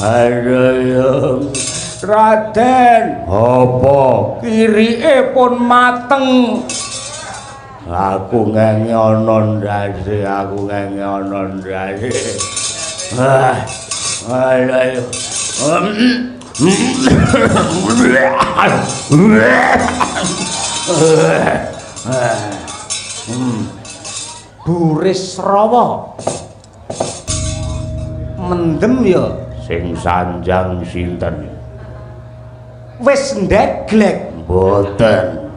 Aduh, Raden, apa kirike pun mateng? Aku ngenge ana ndase, aku ngenge ana ndase. Ah, aduh. Burisrawa. Mendem ya. Sing sanjang sinten? Wis ndeglek. Mboten.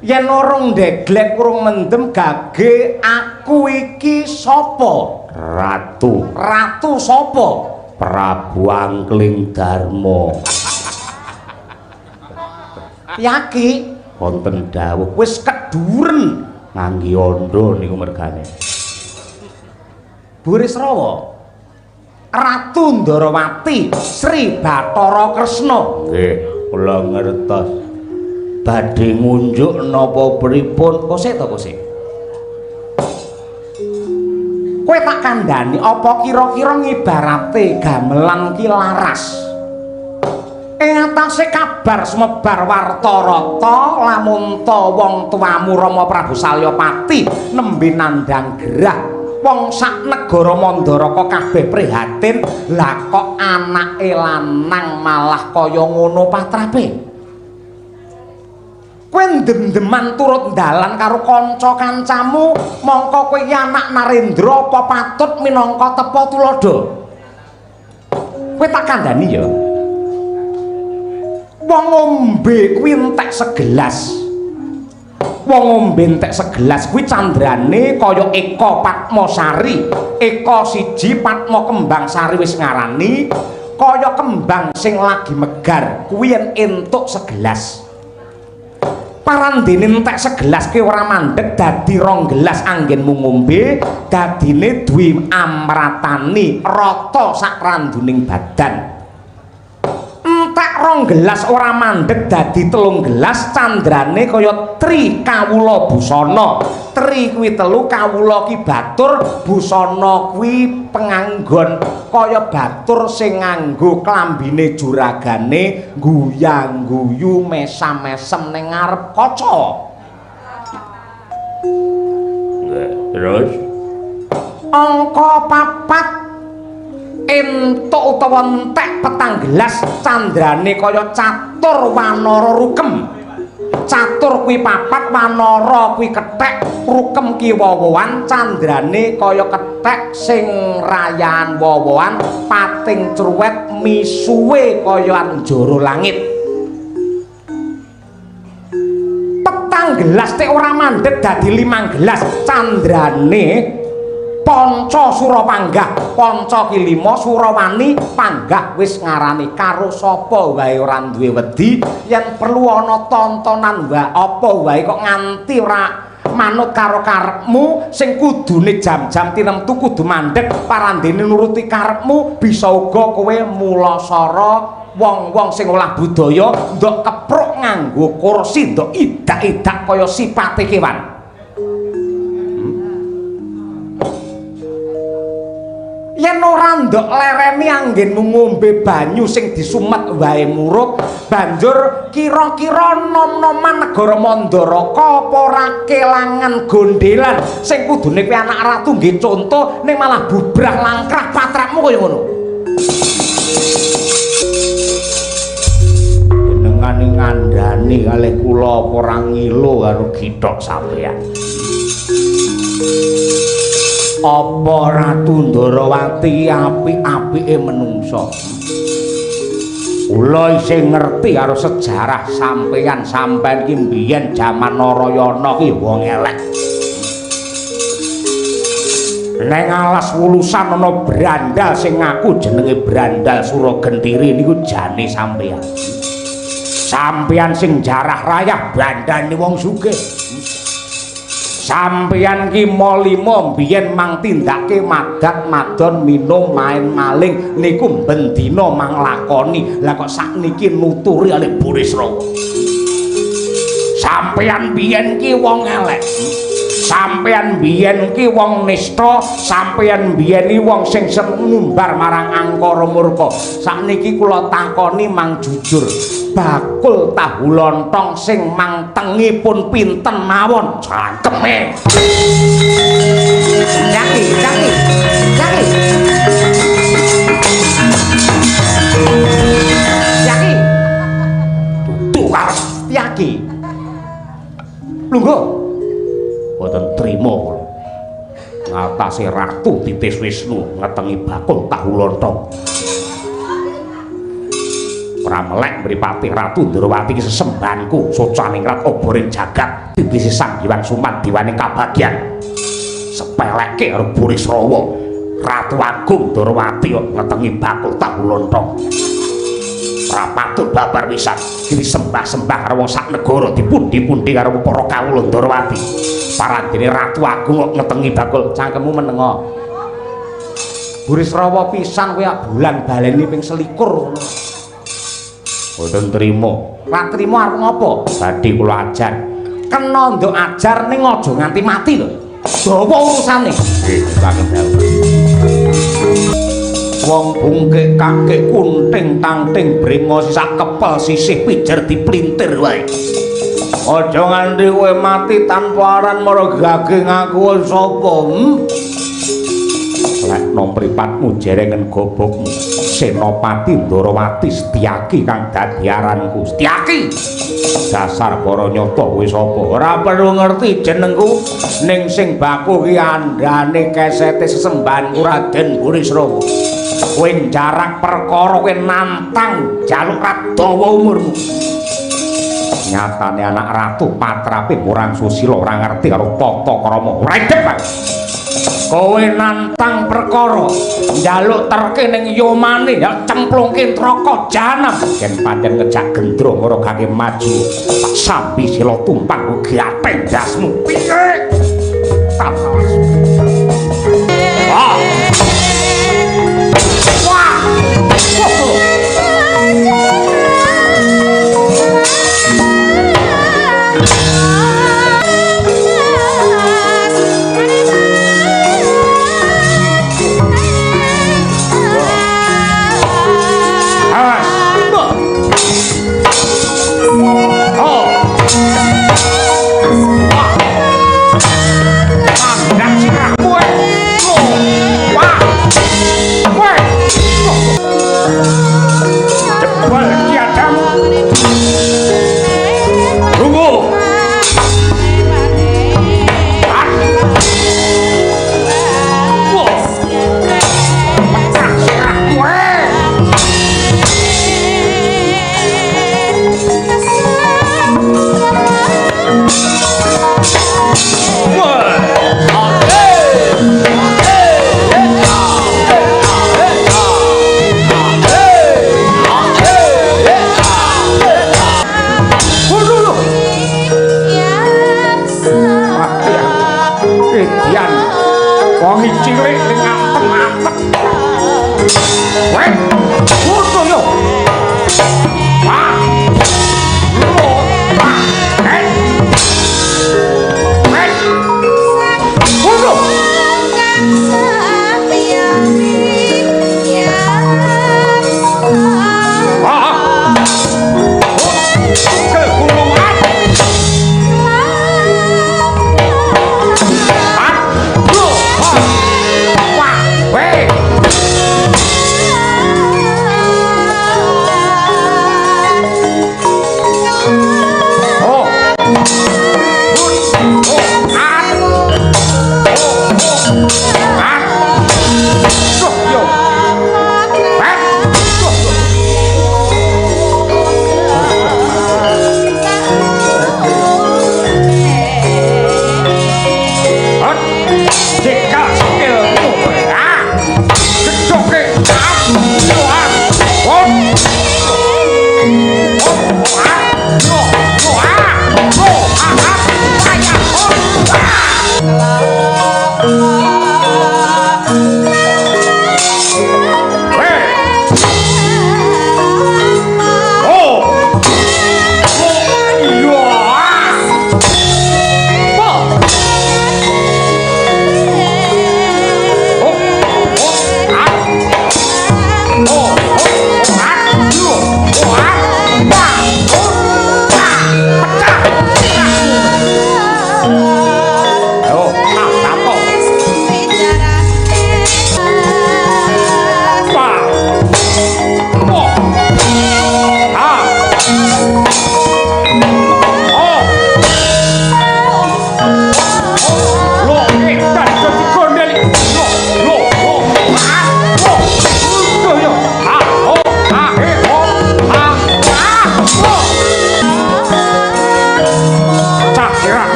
Yen urung ndeglek urung mendem gage aku iki sapa? Ratu. Ratu sapa? Prabu Angling Darma. Yaki wonten dawuh wis keduren ngangge ondo niku mergane. Burisrawa. Ratu Ndarawati Sri Bathara Kresna. Nggih, kula ngertos. Badhe ngunjuk napa pripun? Kosek to kosek. Kowe tak kandhani apa kira-kira ngibarate gamelan ki laras. Ing atase kabar sumebar warta rata lamun ta wong tuamu Rama Prabu Salyapati nembe nandhang gerah. Wong sak negara Mandaraka kabeh prihatin, lah kok anake lanang malah kaya ngono patrape. Kowe ndem-ndeman turut dalan karo kanca kancamu, mongko kowe iki anak Narendra apa patut minangka tepa tuladha? Kowe tak kandhani ya. Wong ngombe kuwi entek segelas. Wong ngombe entek segelas kuwi candrane kaya Eka Patmasari. Eka siji Patma kembang sari wis ngarani kaya kembang sing lagi megar kuwi yen entuk segelas. Parandene entek segelas kuwi ora mandeg dadi rong gelas anggenmu ngombe dadine duwe amratani rata sak randuning badan. Entek rong gelas ora mandeg dadi telung gelas candrane kaya tri kawula busana. Tri kuwi telu, kawula ki batur, busana kuwi penganggon kaya batur sing nganggo klambine juragane guyang-guyu mesam-mesem ning ngarep kaca. Terus angka 4 entuk utawa entek petang gelas candrane kaya catur wanara rukem. Catur kuwi papat, wanara kuwi kethek, rukem ki wowoan, candrane kaya kethek sing rayan wowoan, pating cruwet misuwe kaya anjara langit. Petang gelas tek ora mandeg dadi 5 gelas candrane Panca Sura Panggah, Panca ki 5, Surawani Panggah wis ngarani karo sapa wae ora duwe wedi, yen perlu ana tontonan wae apa wae kok nganti ora manut karo karepmu sing kudune jam-jam tinentu kudu mandeg parandene nuruti karepmu, bisa uga kowe mulasara wong-wong sing olah budaya ndok kepruk nganggo kursi ndok idak-idak kaya sipate kewan. Yen ora ndok lereni anggenmu ngombe banyu sing disumet wae murup, banjur kira-kira nom-noman negara Mandaraka apa ora kelangan gondelan sing kudune kuwi anak ratu nggih conto ning malah bubrah langkrah patrapmu kaya ngono. Jenengan ngandani kalih kula apa ora ngilo karo githok sampeyan. Apa Ratu Ndarawati apik-apike menungsa? Kula isih ngerti karo sejarah sampeyan. Sampeyan ki mbiyen jaman Narayana ki wong elek. Neng alas wulusan ana brandal sing ngaku jenenge Brandal Suragentiri niku jane sampeyan. Sampeyan sing jarah rayah brandane wong sugih. Sampeyan ki malima mbiyen mang tindake madat madon minum main maling niku bendina mang lakoni. Lah kok sakniki nuturi oleh Burisrawa. Sampeyan biyen ki wong elek. Sampeyan biyen ki wong nista, sampeyan biyen ki wong sing ngumbar marang angkara murka. Sakniki kula takoni mang jujur, bakul tahu lontong sing mang tengipun pinten mawon cangkeme. Yaki, yaki, yaki. Yaki. Tutu karep Yaki. Lungguh. Boten trima kula. Ngatasi Ratu Titis Wisnu ngetengi bakul tahu lontong. Ora melek mripate Ratu Ndrawati ki sesembahanku socaningrat oboring jagat titisi Sang Hyang Suman diwaning kabagyan. Sepeleke karo Burisrawa. Ratu Agung Ndrawati kok ngetengi bakul tahu lontong. Ora patut babar pisan disembah-sembah karo wong sak negara, dipundi-pundi karo para kawula Ndrawati. Parandene Ratu Agung kok ngetengi bakul cangkemmu menengo. Burisrawa pisan kowe bulan baleni ping 21 ngono. Mboten trima. Ora trima arep ngopo? Badhe kula ajar. Kena nduk ajar ning aja nganti mati lho. Dawa urusane. Nggih, saking dawuh. Wong bungkik kakek kunting tangting brengos sak kepel sisih pijer diplintir wae. Aja nganti kowe mati tanpa aran mara gage ngaku sapa? Lekno mripatmu jerengen gobokmu. Senopati Ndrawati Setyaki kang dadi aranku. Setyaki. Dasar para nyata kowe sapa? Ora perlu ngerti jenengku, ning sing baku ki andane kesete sesembahanku Raden Burisrawa. Kowe njarak perkara kowe nantang jaluk radawa umurmu. Nyatane anak ratu patrape murang susila ora ngerti karo tata krama. Ora idep. Kowe nantang perkara njaluk terke ning yomane ya cemplungke neraka jahanam. Yen pancen ngejak gendro ora gake maju, tak sambi sila tumpang gatheng ndasmu. Piye? Tapas. Wah. Wah.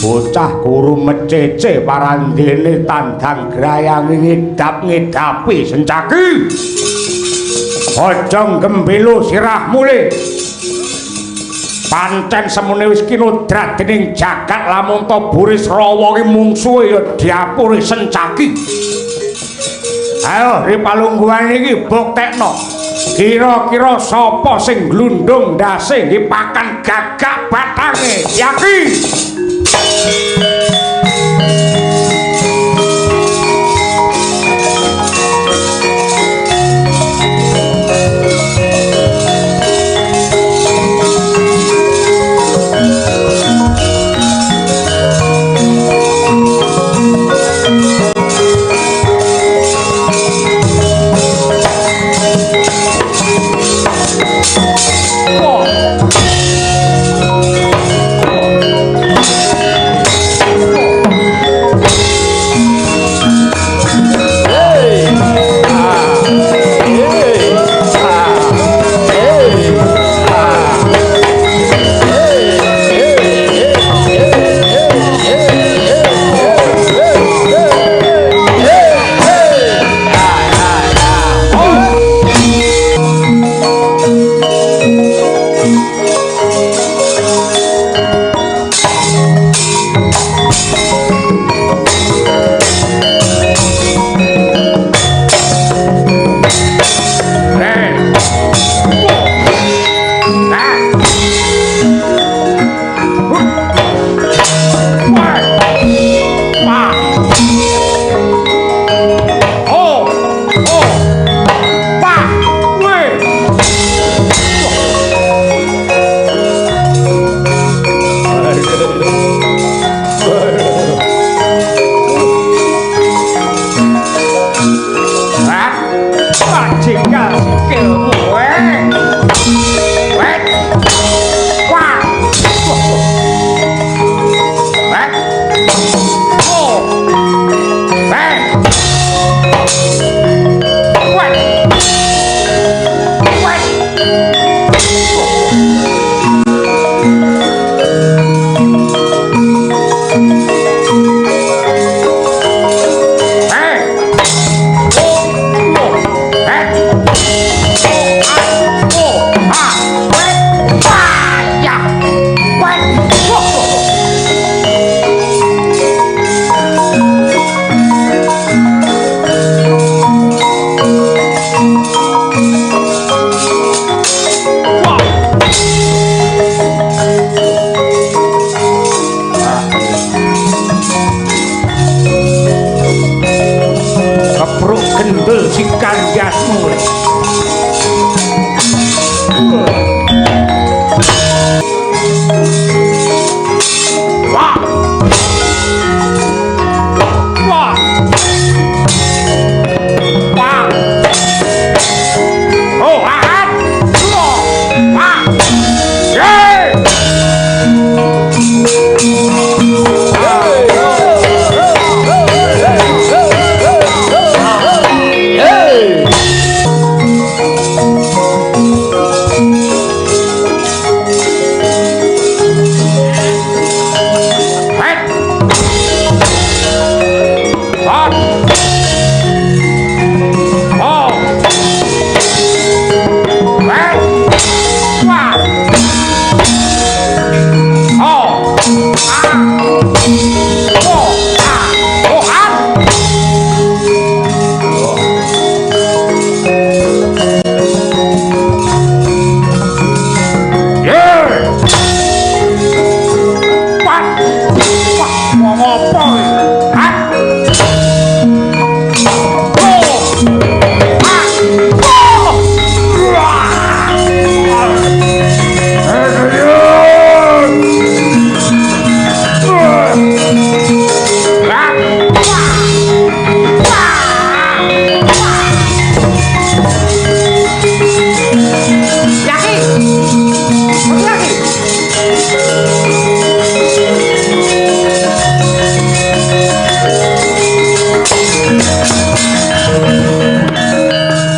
Bocah guru mecece parandene tandang grayangi ngidap-ngidapi Sencaki. Aja gembelo sirahmu le. Pancen semene wis kinodrat dening jagat lamun ta Burisrawa ki mungsuhe ya diapuri Sencaki. Ayo ri palungguhan iki buktekno. Kira-kira sapa sing glundung ndase nggih pakan gagak batange? Yaki.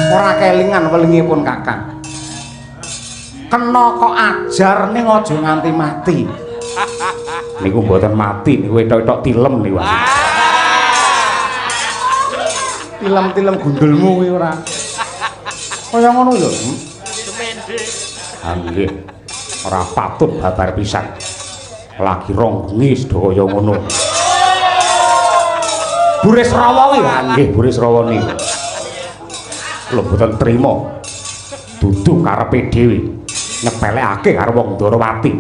Ora kelingan welingipun Kakang. Kena kok ajar ning aja nganti mati. Niku mboten mati, niku etok-etok tilem niku. Tilem-tilem gundulmu kuwi ora. Kaya ngono lho. Ha nggih. Ora patut babar pisan. Lagi rong bengi sedaya kaya ngono. Burisrawa kuwi. Ha nggih, Burisrawa niku. Lho mboten trima. Dudu karepe dhewe. Nyepelekake karo wong Ndorowati.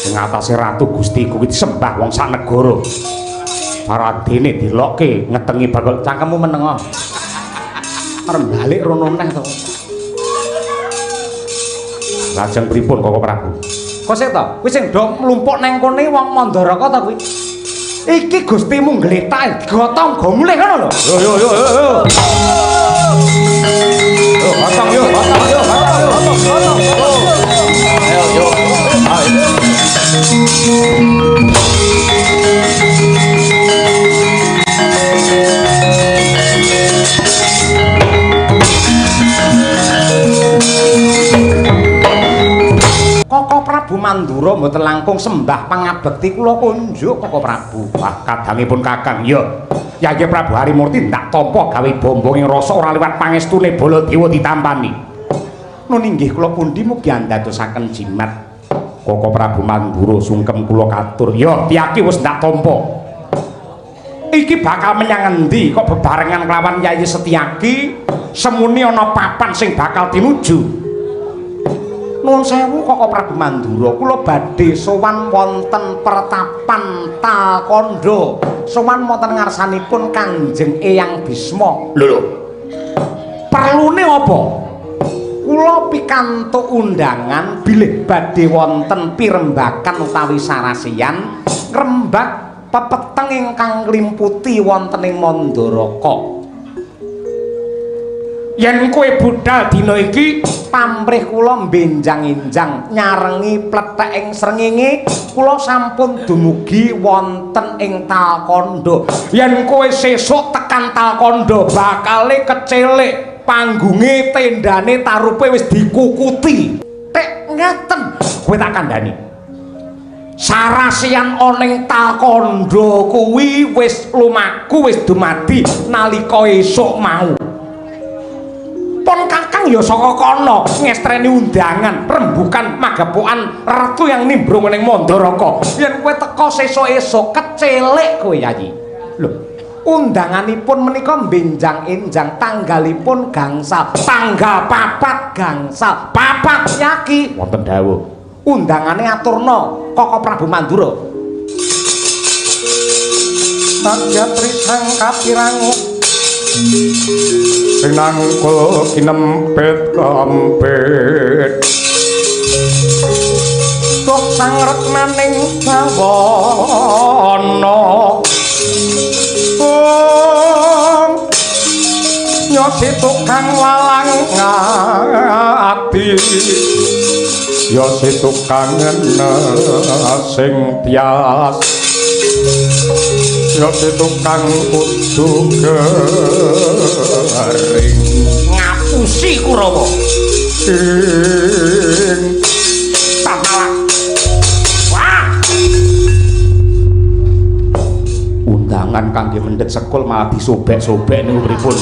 Ing atase Ratu Gusti kuwi disembah wong sak negara. Paradene dilokke ngetengi bakul cangkemmu menengo. Arep balik rono neh to. Lajeng pripun Koko Prabu? Kok sik to? Kuwi sing do mlumpuk nang kene wong Mandaraka to kuwi. Iki Gustimu ngletak digotong go mulih ngono lho. Yo yo yo yo. Yo gotong yo, gotong yo, gotong yo, gotong. Ayo yo. Ayo. Koko Prabu Mandura mboten langkung sembah pangabekti kula kunjuk Koko Prabu. Wah, kadangipun Kakang. Ya. Yayi Prabu Harimurti ndak tampa gawe bombong ing rasa ora liwat pangestune Baladewa ditampani. Nun inggih kula pundi mugi andadosaken jimat. Koko Prabu Mandura sungkem kula katur. Ya, piyaki wis ndak tampa. Iki bakal menyang endi kok bebarengan kelawan Yayi Setyaki semuni ana papan sing bakal tinuju. Nuwun sewu Koko Prabu Mandura, kula badhe sowan wonten pertapan Talkandha. Sowan wonten ngarsanipun Kanjeng Eyang Bisma. Lho lho. Perlune apa? Kula pikantuk undangan bilih badhe wonten pirembakan utawi sarasian ngrembak pepeteng ingkang nglimputi wonten ing Mandaraka. Yen kowe budal dina iki pamrih kula mbenjang-enjang nyarengi pletheking srengenge kula sampun dumugi wonten ing Talkandha. Yen kowe sesuk tekan Talkandha bakale kecelik panggunge tendane tarupe wis dikukuti. Tek ngaten kowe tak kandhani. Sarasian ana ing Talkandha kuwi wis lumaku wis dumadi nalika esuk mau. Pon Kakang ya saka kono ngestreni undangan rembukan magepokan ratu yang nimbrung ning Mandaraka. Yen kowe teka sesuk-esuk kecelik kowe Yayi. Lho, undanganipun menika benjang-enjang tanggalipun gangsal, tanggal 4 gangsal, 4 yaki wonten dawuh. Undangane aturna Koko Prabu Mandura. Sakyatri sang kapirangu sing nangkul kinempit kempit tuk sang reknaning bawana om nyosi tukang walang ngati ya si tukang sing tias ya si tukang kudu garing ngapusi Kurawa ing tamalak. Wah, undangan kangge mendhet sekul malah disobek-sobek niku pripun?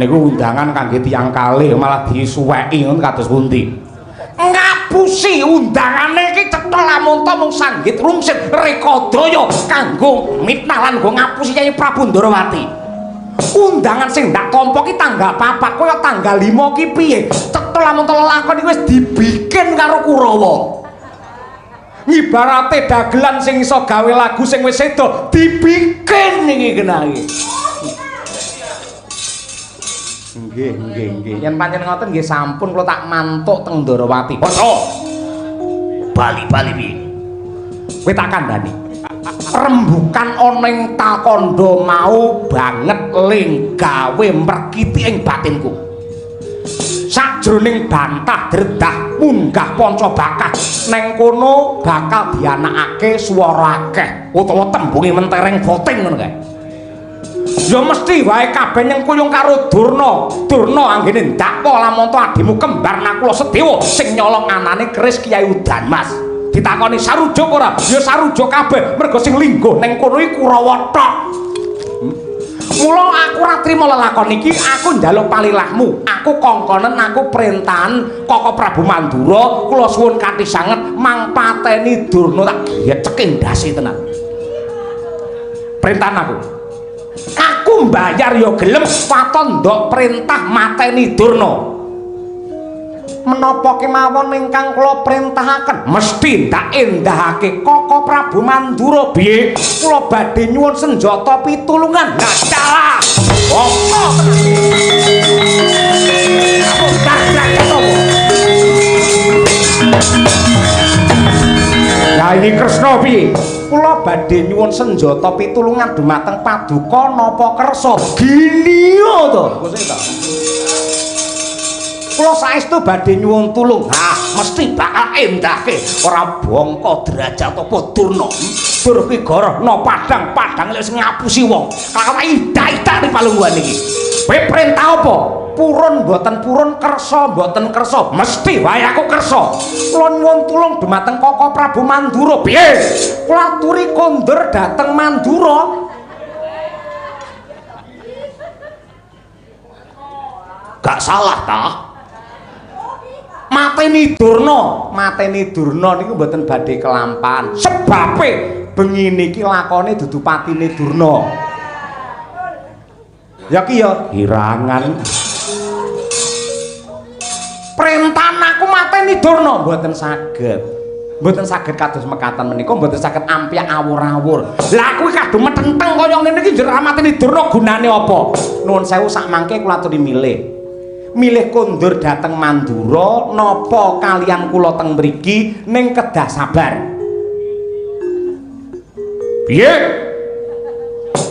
Niku undangan kangge tiyang kalih malah disuweki ngono kados pundi? Ngapusi undangane iki cetha lamonta mung sanggit rungsit rekodaya kanggo mitnah lan nggo ngapusi Kyai Prabu Ndorowati. Undangan sing ndak tampa ki tanggal 4 kaya tanggal 5 ki piye? Cetha lamonta lelakon iki wis dibikin karo Kurawa. Ngibarate dagelan sing iso gawe lagu sing wis sedo dibikin iki genake. Nggih, nggih, nggih. Yen pancen ngoten nggih sampun kula tak mantuk teng Ndorowati. Basa. Bali-bali piye? Kowe tak kandhani. Rembukan ana ing Talkandha mau banget ling gawe mrekiti ing batinku. Sajroning bantah dredah munggah panca bakah neng kono bakal dianakake swara akeh utawa tembunge mentereng voting ngono kae. Ya mesti wae kabeh nyengkuyung karo Durna. Durna anggene ndakwa lamonto adimu kembar Nakula Sedewa sing nyolong anane keris Kyai Udanmas. Ditakoni sarujuk ora? Ya sarujuk kabeh, mergo sing lingguh ning kono iki Kurawa tok. Mula aku ora trima lelakon iki, aku njaluk palilahmu. Aku kongkonen, aku perintahan Koko Prabu Mandura, kula suwun kanthi sanget mangpateni Durna tak geceke ndase tenan. Perintahan aku. Aku mbayar ya gelem waton ndok perintah mateni Durna. Menapa kemawon ingkang kula perintahaken mesti ndak endahake Koko Prabu Mandura. Piye? Kula badhe nyuwun senjata pitulungan. Lah dalah. Bongko tenan. Yayi Kresna piye? Kula badhe nyuwun senjata pitulungan dumateng paduka napa kersa. Gini to, Gusti to. Kula saestu badhe nyuwun tulung. Ha, mesti bakal endahke ora bongko derajat apa Durna. Dur kuwi gorohna padang, padang lek sing ngapusi wong. Kelawan idak-idak ning palungguhan iki. Kowe perintah apa? Purun mboten purun, kersa mboten kersa, mesti wae aku kersa. Kula nyuwun tulung dumateng Koko Prabu Mandura. Piye? Kula aturi kondur dhateng Mandura. Gak salah ta? Mateni Durna, mateni Durna niku mboten badhe kelampahan. Sebabe bengi niki lakone dudu patine Durna. Ya ki ya hirangan. Perintahan aku mateni Durna mboten saged. Mboten saged kados mekaten menika, mboten saged ampyak awur-awur. Lah aku kadung metenteng kaya ngene iki njur mateni Durna gunane apa? Nuwun sewu sak mangke kula aturi milih. Milih kondur dhateng Mandura napa kalian kula teng mriki ning kedah sabar. Piye?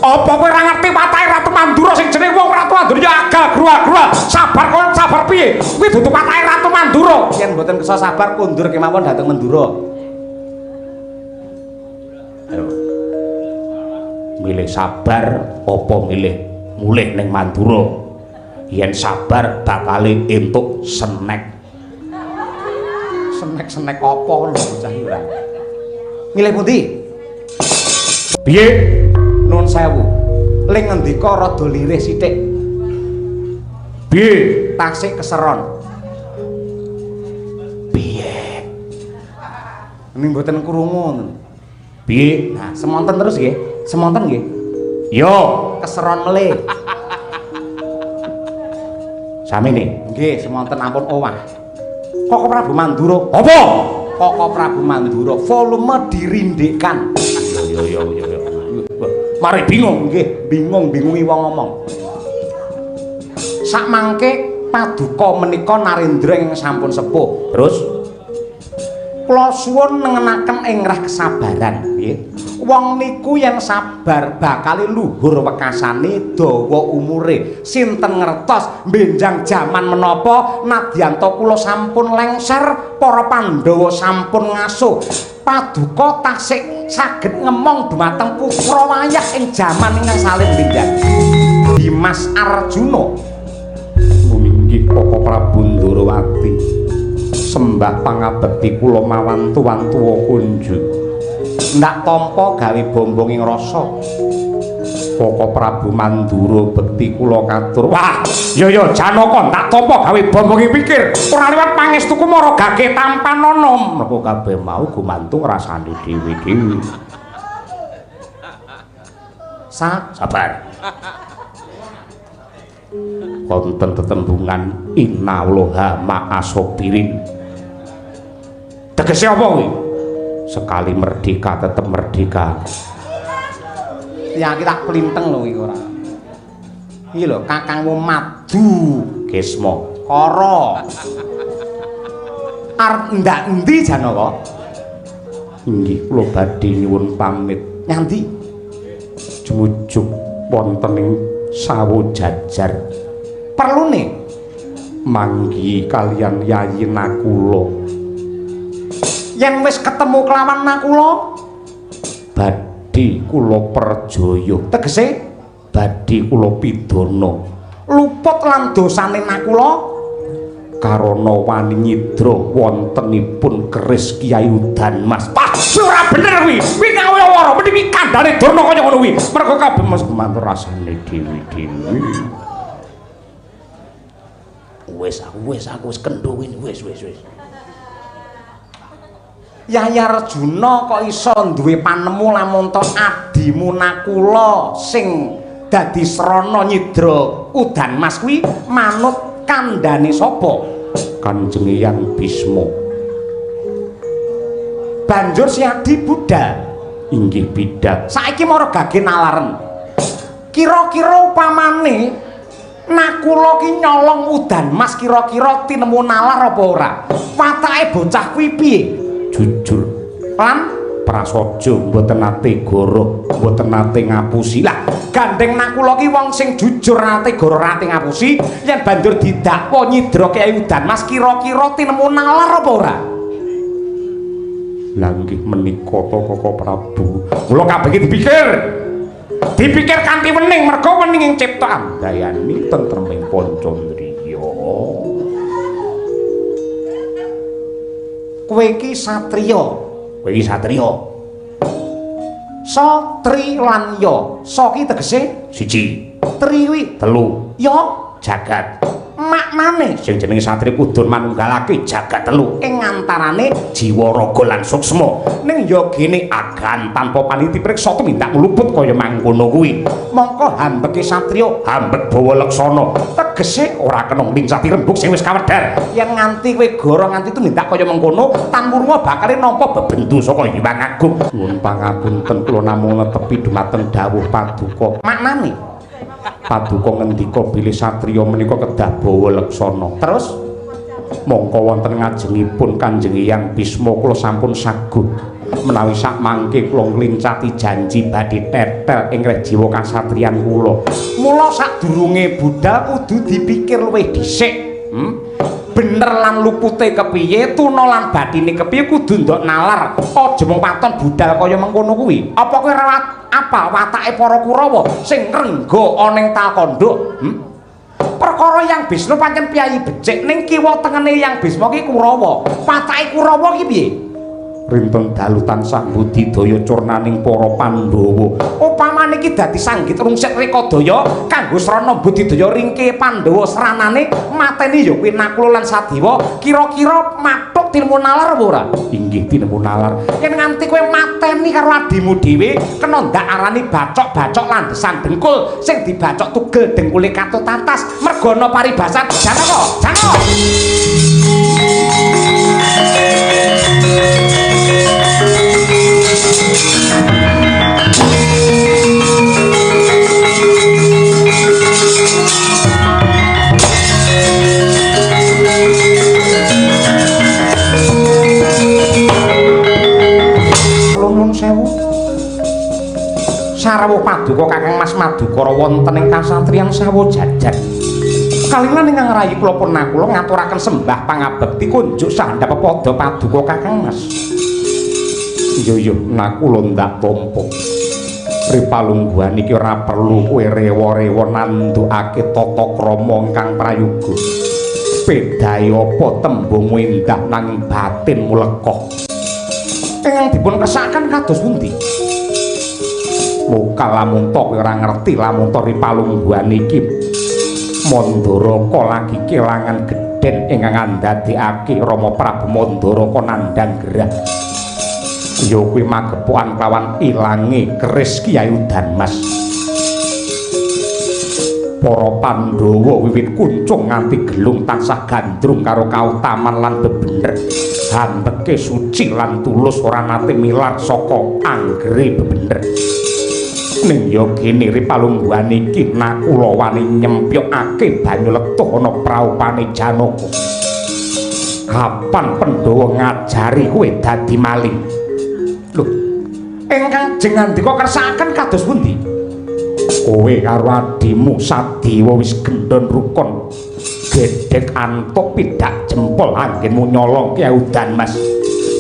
Apa kowe ora ngerti watake Ratu Mandura sing jenenge wong Ratu Mandura ya agal grual-grual. Sabar kowe sabar piye? Kuwi dudu watake Ratu Mandura. Yen mboten kersa sabar kondur kemawon dhateng Mandura. Ayo. Milih sabar apa milih mulih ning Mandura? Yen sabar bakale entuk senek. Senek-senek apa lho bocah iki ora? Milih pundi? Piye? Nuwun sewu. Ling ngendika rada lirih sithik. Piye? Tasik keseron. Piye? Ning mboten krungu ngoten. Piye? Nah, semonten terus nggih. Semonten nggih. Yo, keseron melih. Samene nggih semonten ampun owah. Koko Prabu Mandura. Apa? Koko Prabu Mandura volume dirindikkan. Yo yo yo yo. Mari bingung nggih, bingung-bingungi wong ngomong. Sak mangke paduka menika Narendra ingkang sampun sepuh. Terus kula suwun nengenaken ing rah kesabaran nggih. Wong niku yen sabar bakal luhur wekasane dawa umure. Sinten ngertos benjang jaman menapa nadyanta kula sampun lengser, para Pandhawa sampun ngasuh. Paduka tasik saged ngemong dumateng putra wayah ing jaman ingkang salin benjang. Dimas Arjuna minggih Koko Prabu Ndorowati. Sembah pangabekti kula mawantu-wantuwa kunjuk. Ndak tampa gawe bombong ing rasa. Koko Prabu Mandura bekti kula katur. Wah, ya ya Janaka ndak tampa gawe bombong ing pikir. Ora liwat pangestu kumara gage tampanana. Mergo kabeh mau gumantung rasane dhewe-dhewe. Sabar. Wonten tetembungan innallaha ma'asobirin. Tegese apa kuwi? Sekali merdeka tetep merdeka. Ya iki tak plinteng lho iki ora. Iki lho kakangmu Madu Gesma Kara. Arep ndak endi Janaka? Inggih kula badhe nyuwun pamit. Nyandi? Jumujuk wonten ing Sawo Jajar. Perlune manggi kalian Yayi Nakula. Yen wis ketemu kelawan Nakula badhe kula perjaya. Tegese Badhe kula pidana. Luput lan dosane Nakula karana wani nyidra wontenipun keris Kyai Udan Mas. Wah, ora bener kuwi. Kuwi ngawur-awur, meni kuwi kandhane Durna kaya ngono kuwi. Mergo kabeh mas gumantung rasane dhewe-dhewe. Wis aku wis kendho kuwi wis. Yaya Arjuna kok iso duwe panemu lamun to adimu Nakula sing dadi srana nyidra Udan Mas kuwi manut kandhane sapa? Kanjeng Hyang Bisma. Banjur si Adi budhal. Inggih bidhal. Saiki mara gage nalaren. Kira-kira upamane Nakula ki nyolong Udan Mas kira-kira tinemu nalar apa ora? Watake bocah kuwi piye? Jujur lan prasaja, mboten nate goro, mboten nate ngapusi. Lah, gandeng Nakula ki wong sing jujur nate goro nate ngapusi, yen banjur didakwa nyidra Kyai Udan Mas kira-kira tinemu nalar apa ora? Lah nggih menika to Koko Prabu. Kula kabeh iki dipikir. Dipikir kanthi wening merga wening ing cipta andayani tentreming pancandriya. Kowe iki satriya. Kowe iki satriya. Sa tri lan ya. Sa ki tegese siji, tri kuwi telu, ya jagat. Maknane sing jenenge satri kudu manunggalake jagat telu ing antarane jiwa raga lan suksma. Ning ya gene agan tanpa paniti priksa tumindak mluput kaya mangkono kuwi. Mongko hambeke satriya hambek bawa leksana, tegese ora kena nglincati rembug sing wis kawedhar. Yen nganti kowe goro nganti tumindak kaya mengkono, tanmurwa bakale nampa bebendu saka Hyang Agung. Nyuwun pangapunten kula namung netepi dumateng dawuh paduka. Maknane paduka ngendika bilih satriya menika kedah bawa leksana. Terus mongko wonten ngajengipun Kanjeng Hyang Bisma kula sampun saguh menawi sakmangke kula nglincati janji badhe tetel ing reh jiwa kasatriyan kula. Mula sadurunge budhal kudu dipikir luwih dhisik. Bener lan lupute kepiye, tuna lan batine kepiye kudu ndok nalar. Aja mung waton budhal kaya mengkono kuwi. Apa kowe ora apal watake para Kurawa sing ngrengga ana ing Talkandha? Perkara Yang Bisma pancen piyayi becik, ning kiwa tengene Yang Bisma ki Kurawa. Watake Kurawa ki piye? Rinten dalu tansah budidaya curnaning para Pandhawa. Upamane iki dadi sanggit rungsit Rekadaya kanggo srana budidaya ringke Pandhawa sranane mateni ya kuwi Nakula lan Sadewa, kira-kira mathuk tinemu nalar apa ora? Inggih tinemu nalar. Yen nganti kowe mateni karo adimu dhewe, kena ndak arani bacok-bacok landesan dengkul sing dibacok tugel dengkule katut atas mergo ana paribasan. Janaka, Janaka. Nuwun sewu. Sarawuh paduka Kakang Mas Madukara wonten ing kasatriyan Sawojajar. Kaliyan ingkang rayi kula pun nakula ngaturaken sembah pangabekti kunjuk sahandhap pepada paduka Kakang Mas. Yo yo Nakula ndak tampa. Ripalungguhan iki ora perlu kowe rewa-rewa nandukake tata krama ingkang prayoga. Pedahe apa tembungmu endah nanging batinmu lekoh. Ingkang dipun kersakaken kados pundi? Mokal lamun to kowe ora ngerti lamun to ripalungguhan iki Mandaraka lagi kelangan gedhen ingkang andadekake Rama Prabu Mandaraka nandhang gerah. Ya kuwi magepokan kelawan ilange keris Kyai Udan Mas. Para Pandhawa wiwit kuncung nganti gelung tansah gandrung karo kautaman lan bebener. Hambeke suci lan tulus ora nate milar saka anggere bebener. Ning ya kene ripalungguhan iki Nakula wani nyempyokake banyu letuh ana praupane Janaka. Kapan Pandhawa ngajari kowe dadi maling? Lho, ingkang jeng ngandika kersakaken kados pundi? Kowe karo adimu Sadewa wis gendon rukun. Gedhek antuk pidak jempol anggenmu nyolong Kyai Udan Mas.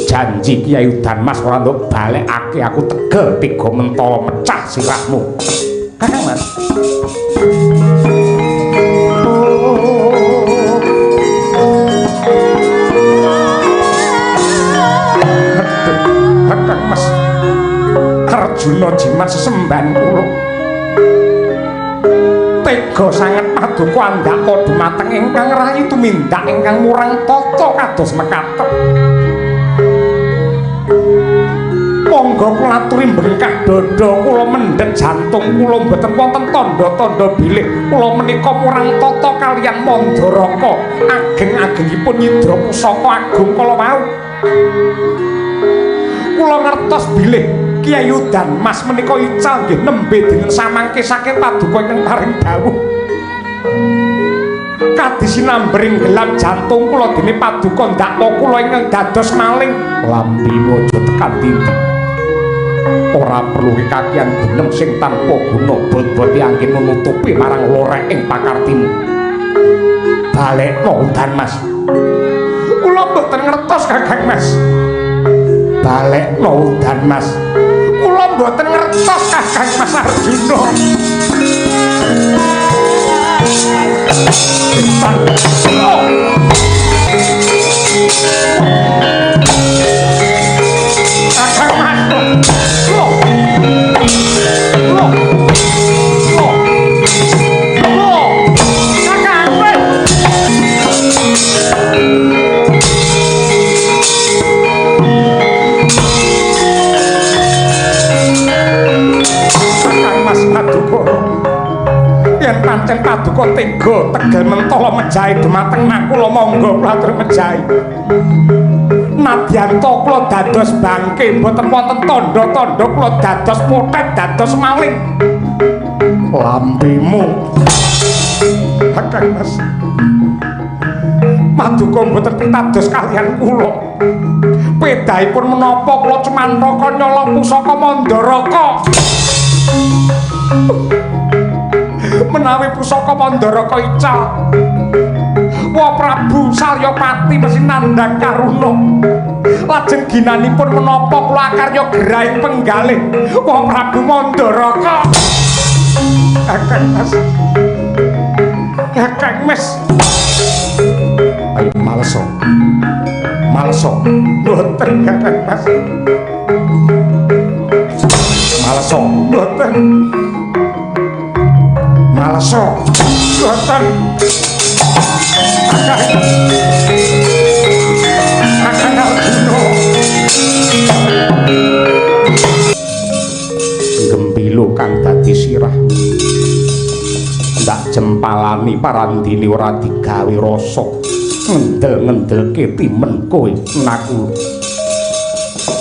Janji Kyai Udan Mas ora nduk balekake aku tegel tiga mentala mecah sirahmu. Kakang Mas. Kakang Mas. Arjuna jimat sesembahan kula. Tega sanget paduka andhaka dumateng ingkang rayi tumindak ingkang murang tata kados mekaten. Monggo kula aturi bengkah dada kula mendhet jantung kula mboten wonten tandha-tandha bilih kula menika murang tata kaliyan Mandaraka ageng-agengipun nyidra pusaka agung kala wau. Kula ngertos bilih Kyai Udan Mas menika ical nggih nembe dinten samangke saking paduka ingkang paring dawuh. Kadisinambering gelap jantung kula dene paduka ndakwa kula ingkang dados maling. Lambimu aja tekan dinten. Ora perlu kekakian gunem sing tanpa guna bot-bote anggenmu nutupi marang lorek ing pakartimu. Balekno Udan Mas. Kula mboten ngertos Kakang Mas. Balekno Udan Mas. Kula mboten ngertos Kakang Mas Arjuna. Kakang Mas. Loh. Loh. Loh. Loh. Kakang Mas. Kakang Mas paduka. Yen pancen paduka tega tegel mentala mejahi dumateng nakula monggo kula atur mejahi. Nadyanta kula dados bangke mboten wonten tandha-tandha kula dados potet dados maling. Lambemu Kakang Mas. Paduka mboten pitados kaliyan kula. Pedahipun menapa kula cemantaka nyolong pusaka Mandaraka. Menawi pusaka Mandaraka ical, Wa Prabu Salyapati mesti nandhang karuna. Lajeng ginanipun menapa kula akarya gerahing penggalih Wa Prabu Mandaraka. Kakang Mas. Kakang Mas. Ayo maleso. Maleso. Mboten Kakang Mas. Maleso. Mboten. Maleso. Mboten. Kakang. Kakang Arjuna. Gembilo kang dadi sirah. Ndak jempalani parandini ora digawe rasa. Ngendel-ngendelke timen kowe Nakula.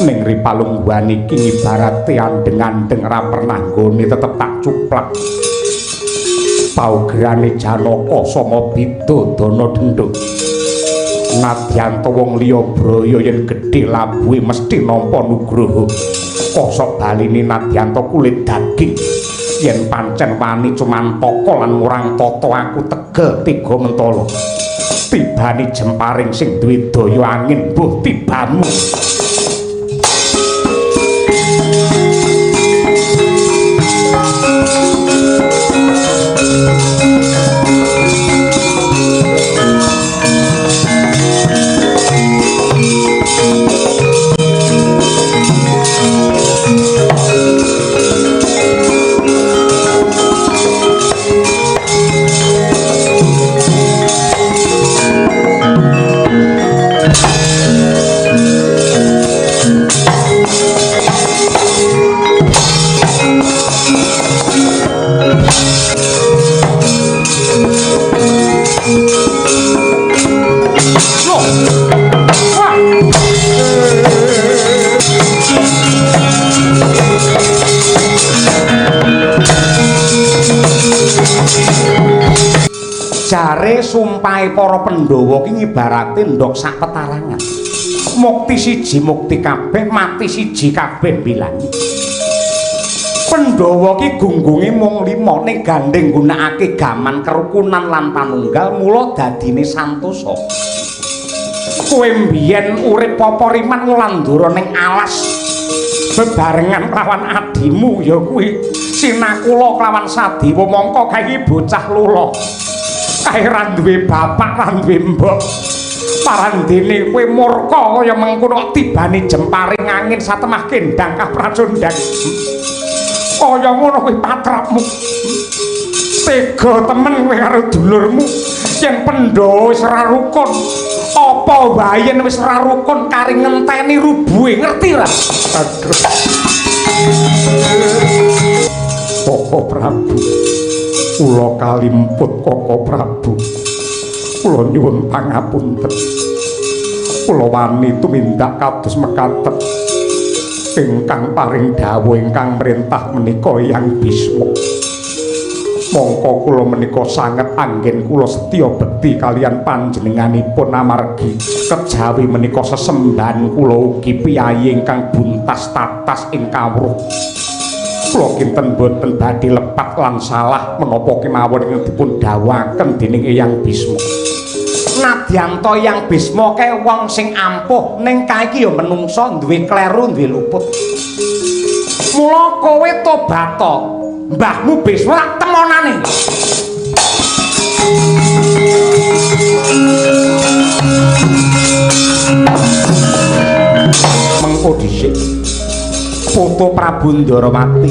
Ning ripalungguhan iki ngibarate andeng-andeng ra pernah nggone tetep tak cuplak. Paugerane Janaka sama bida dana dendha. Nadyanta wong liya braya yen gedhe labuhe mesti nampa nugroho. Kosok baline nadyanta kulit daging. Yen pancen wani cumantaka lan murang tata aku tegel tega mentala. Tibani jemparing sing duwe daya angin mbuh tibamu. Jare sumpahe para Pandhawa ki ngibarate ndhok sak petarangan. Mukti siji mukti kabeh, mati siji kabeh bilani. Pandhawa ki gunggunge mung 5 ning gandeng nggunakake gaman kerukunan lan panunggal mula dadine santosa. Kowe mbiyen urip apa riman nglandara ning alas bebarengan lawan adimu ya kuwi Sinakula kelawan Sadewa mongko kae bocah lula. Kae ra duwe bapak, ra duwe mbok. Parandene kowe murka kaya mengkono tibane jemparing angin satemah kendang kapracundang. Kaya ngono kuwi patrapmu. Tega temen kowe karo dulurmu yen Pandhawa wis ora rukun. Apa wae yen wis ora rukun kari ngenteni rubuhe, ngerti ora? Aduh. Koko Prabu, kula kalimput Koko Prabu. Kula nyuwun pangapunten. Kula wani tumindak kados mekaten ingkang paring dawuh ingkang merintah menika Hyang Bisma. Mongko kula menika sanget anggen kula setya bekti kalian panjenenganipun amargi kejawi menika sesembahan kula ugi piyayi ingkang buntas tatas ing kawruh. Kula kinten boten badhe lepat lan salah menapa kemawon ingkang dipun dawuhaken dening Hyang Bisma. Nadyan to Hyang Bisma kae wong sing ampuh ning kae iki ya menungsa duwe kleru duwe luput. Mula kowe tobat to. Mbahmu Bisma tak temonane. Mengko dhisik foto Prabu Ndarawati.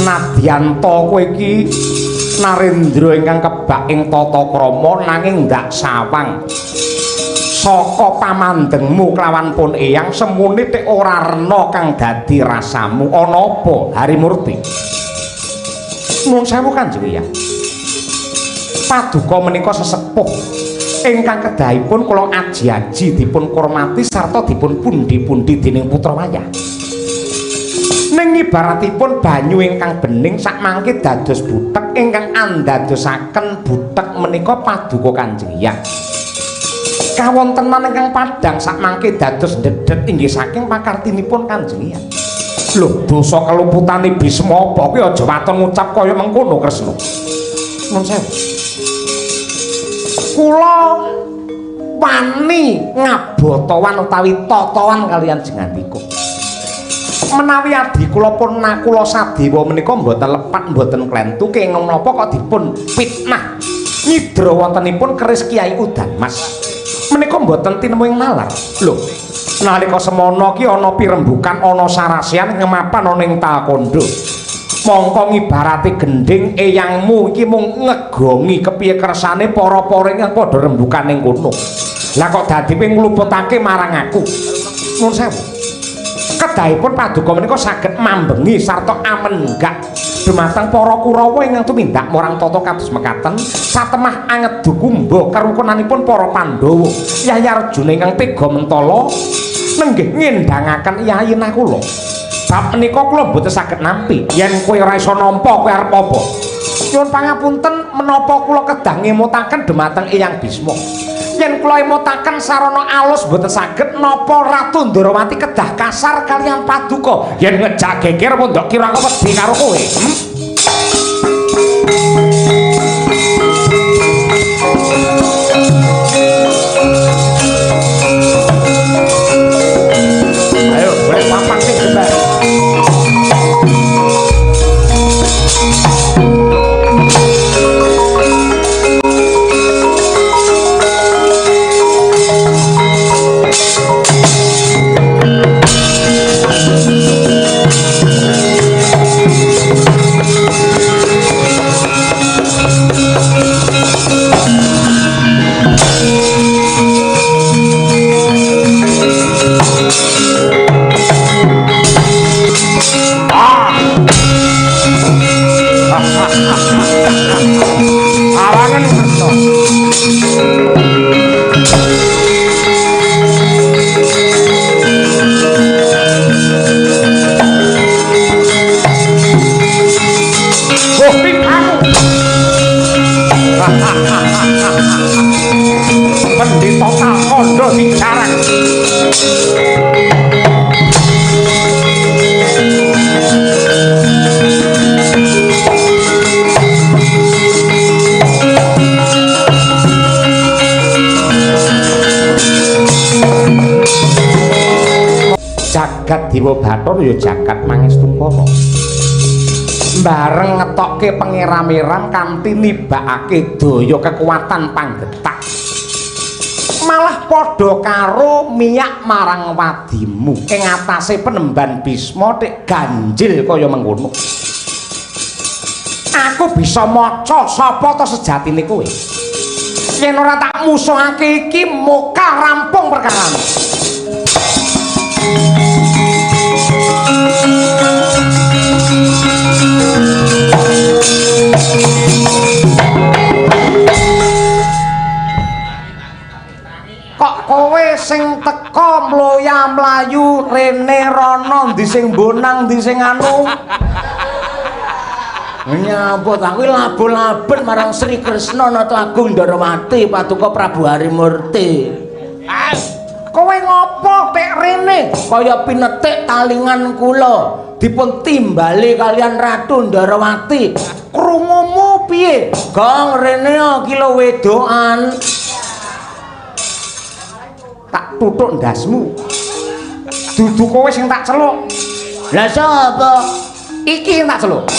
Nadyan to kowe iki Narendra ingkang kebak ing tata krama nanging ndak sawang. Saka pamandengmu kelawan pun eyang semune tek ora rena kang dadi rasamu. Ana apa Harimurti? Nuwun sewu Kanjeng Eyang. Paduka menika sesepuh ingkang kedahipun kula aji-aji dipun kurmati sarta dipun pundi-pundi dening putra wayah. Ning ibaratipun banyu ingkang bening sakmangke dados butek ingkang andadosaken butek menika paduka Kanjeng Eyang. Kawontenan ingkang padhang sakmangke dados ndedhet inggih saking pakartinipun Kanjeng Eyang. Lho, dosa keluputane Bisma apa kuwi aja waton ngucap kaya mengkono Kresna. Nuwun sewu. Kula wani ngabotawan utawi totoan kalian jengandika. Menawi adi kula pun Nakula Sadewa menika mboten lepat mboten klentu kenging menapa kok dipun fitnah nyidra wontenipun keris Kyai Udanmas. Menika mboten tinemu ing nalar. Lho, nalika semono ki ana pirembukan ana sarasean ngemapan ana ing Talkondo. Mongko ngibarate gendhing eyangmu iki mung ngegongi kepiye kersane para-para ingkang padha rembukan ning kono. Lah kok dadi kowe ngluputake marang aku? Nuwun sewu. Kedahipun paduka menika saged mambengi sarta amenggak dumateng para Kurawa ingkang tumindak marang tata kados mekaten satemah angedu kumba kerukunanipun para Pandhawa. Yayi Arjuna ingkang tega mentala nenggih ngendangaken Yayi Nakula. Bab menika kula mboten saged nampi. Yen kowe ora iso nampa kowe arep apa? Nyuwun pangapunten menapa kula kedah ngemutaken dumateng Eyang Bisma. Yen kula emutaken sarana alus mboten saged, napa Ratu Ndarawati kedah kasar kaliyan paduka? Yen ngejak geger apa ndok kira aku wedi karo kowe? Ayo, boleh papan sing jembar. Pendeta Talkondo dijarang. Jagat Dewa Bathara ya jagat Mangestungkara. Bareng ngetokke pengeram-eram kanthi nibakake daya kekuatan panggetak. Malah padha karo miyak marang wadimu. Ing atase penemban Bisma tik ganjil kaya mengkono. Aku bisa maca sapa to sejatine kowe. Yen ora tak musuhake iki moka rampung perkaramu. Kok kowe sing teka mloya mlayu rene rono ndi sing bonang ndi sing anu? Nyapa ta kuwi labu-laben marang Sri Kresna Nata Agung Ndarawati Paduka Prabu Harimurti. Kowe ngopo tek rene? Kaya pinetik talingan kula dipun timbali kalian Ratu Ndarawati. Krungumu piye? Gong rene iki lho wedokan. Tak tutuk ndasmu. Dudu kowe sing tak celuk. Lah sapa? Iki sing tak celuk.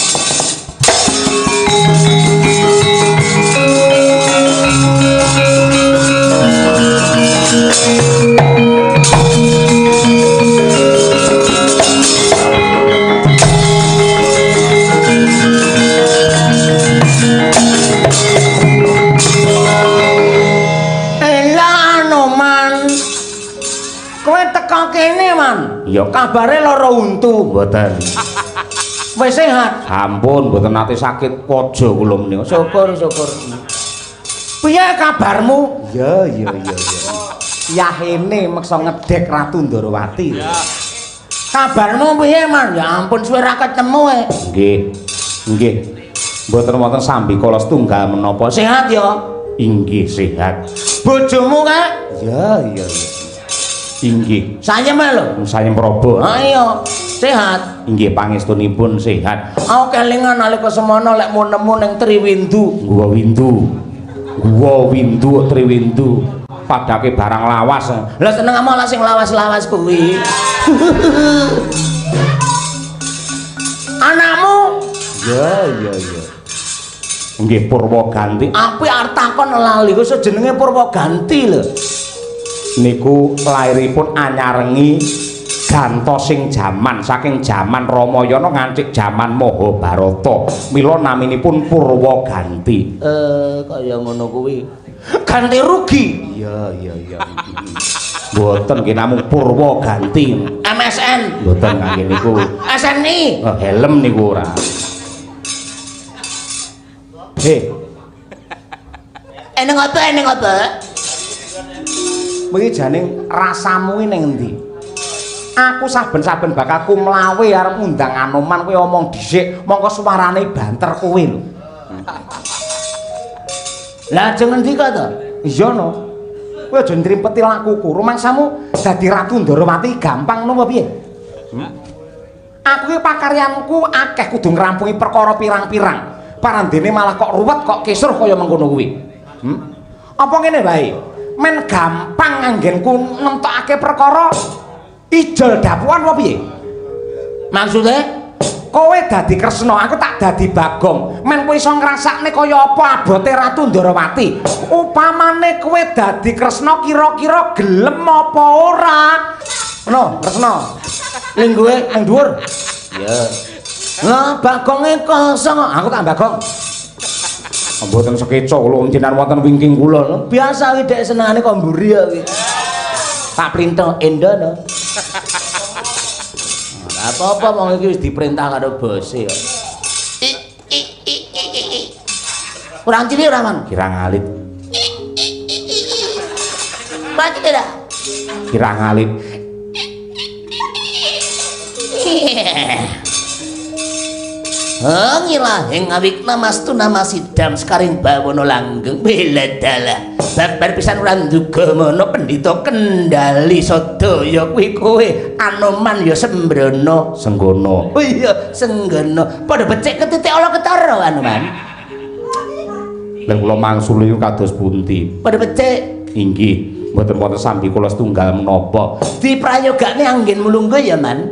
Elah Anoman. Kowe teka kene, Man. Ya kabare lara untu. Mboten. Wis sehat? Sampun, mboten nate sakit pojo kula menika. Syukur, syukur. Piye kabarmu? Ya, ya, ya, ya. Yahene meksa ngedek Ratu Ndarawati. Kabarmu piye, Man? Ya ampun suwe ra ketemu e. Nggih. Nggih. Mboten wonten sambikala setunggal menapa. Sehat ya? Inggih, sehat. Bojomu kae? Ya, ya, ya. Inggih. Sayem lho. Sayem Prabu. Ha iya, sehat. Inggih pangestunipun sehat. Aku kelingan nalika semono lek mu nemu ning Triwindu. Guwa Windu. Guwa Windu Triwindu. Padake barang lawas. Lah seneng malah sing lawas-lawas kuwi. Anakmu? Ya, ya, ya. Nggih Purwaganti. Apik arep takon lali kok jenenge Purwaganti lho. Niku lairipun anyarengi gantosing jaman saking jaman Ramayana ngancik jaman Mahabharata. Mila naminipun Purwaganti. Kaya ngono kuwi. Ganti rugi. Iya, iya, iya. Mboten nggih namung Purwaganti. MSN. Mboten kangge niku. SNI. Oh, helm niku ora. Heh. Eneng apa eneng apa? Kuwi jane rasamu ning endi? Aku saben-saben bakal kumlawe arep ngundang Anoman kowe omong dhisik, mongko suarane banter kowe lho. Lah aja ngendika to? Iya no. Kowe aja nrimpeti lakuku. Rumangsamu dadi Ratu Ndarawati gampang nopo piye? Aku iki pakaryanku akeh kudu ngrampungi perkara pirang-pirang. Parandene malah kok ruwet kok kisruh kaya mengkono kuwi. Apa ngene wae? Men gampang anggenku nentokake perkara ijol dapuan apa piye? Maksude kowe dadi Kresna, aku tak dadi Bagong. Men kowe iso ngrasakne kaya apa abote Ratu Ndarawati. Upamane kowe dadi Kresna kira-kira gelem apa ora? Ngono, Kresna. Lingguhe nang dhuwur. Iya. Lah Bagonge kosong, aku tak Bagong. Mboten sekeca kula jenengan wonten wingking kula. Biasa iki dek senengane kok mburi ya kuwi. Tak perintah endono. Ora apa-apa wong iki wis diperintah karo bose ya. Kurang cilik ora, Man? Kirang alit. Kurang cilik ora? Kirang alit. Ngilahing awikna mastu nama sidam sekaring bawono langgeng bela dalah babar pisan ora nduga mono pendhita kendali sadaya kuwi kowe Anoman ya sembrono senggono. Oh iya senggono padha becik ketitik ala ketara Anoman. Lha kula mangsuli kados pundi? Padha becik. Inggih, mboten wonten sambi kula setunggal menapa. Diprayogane anggen mulungguh ya, Man.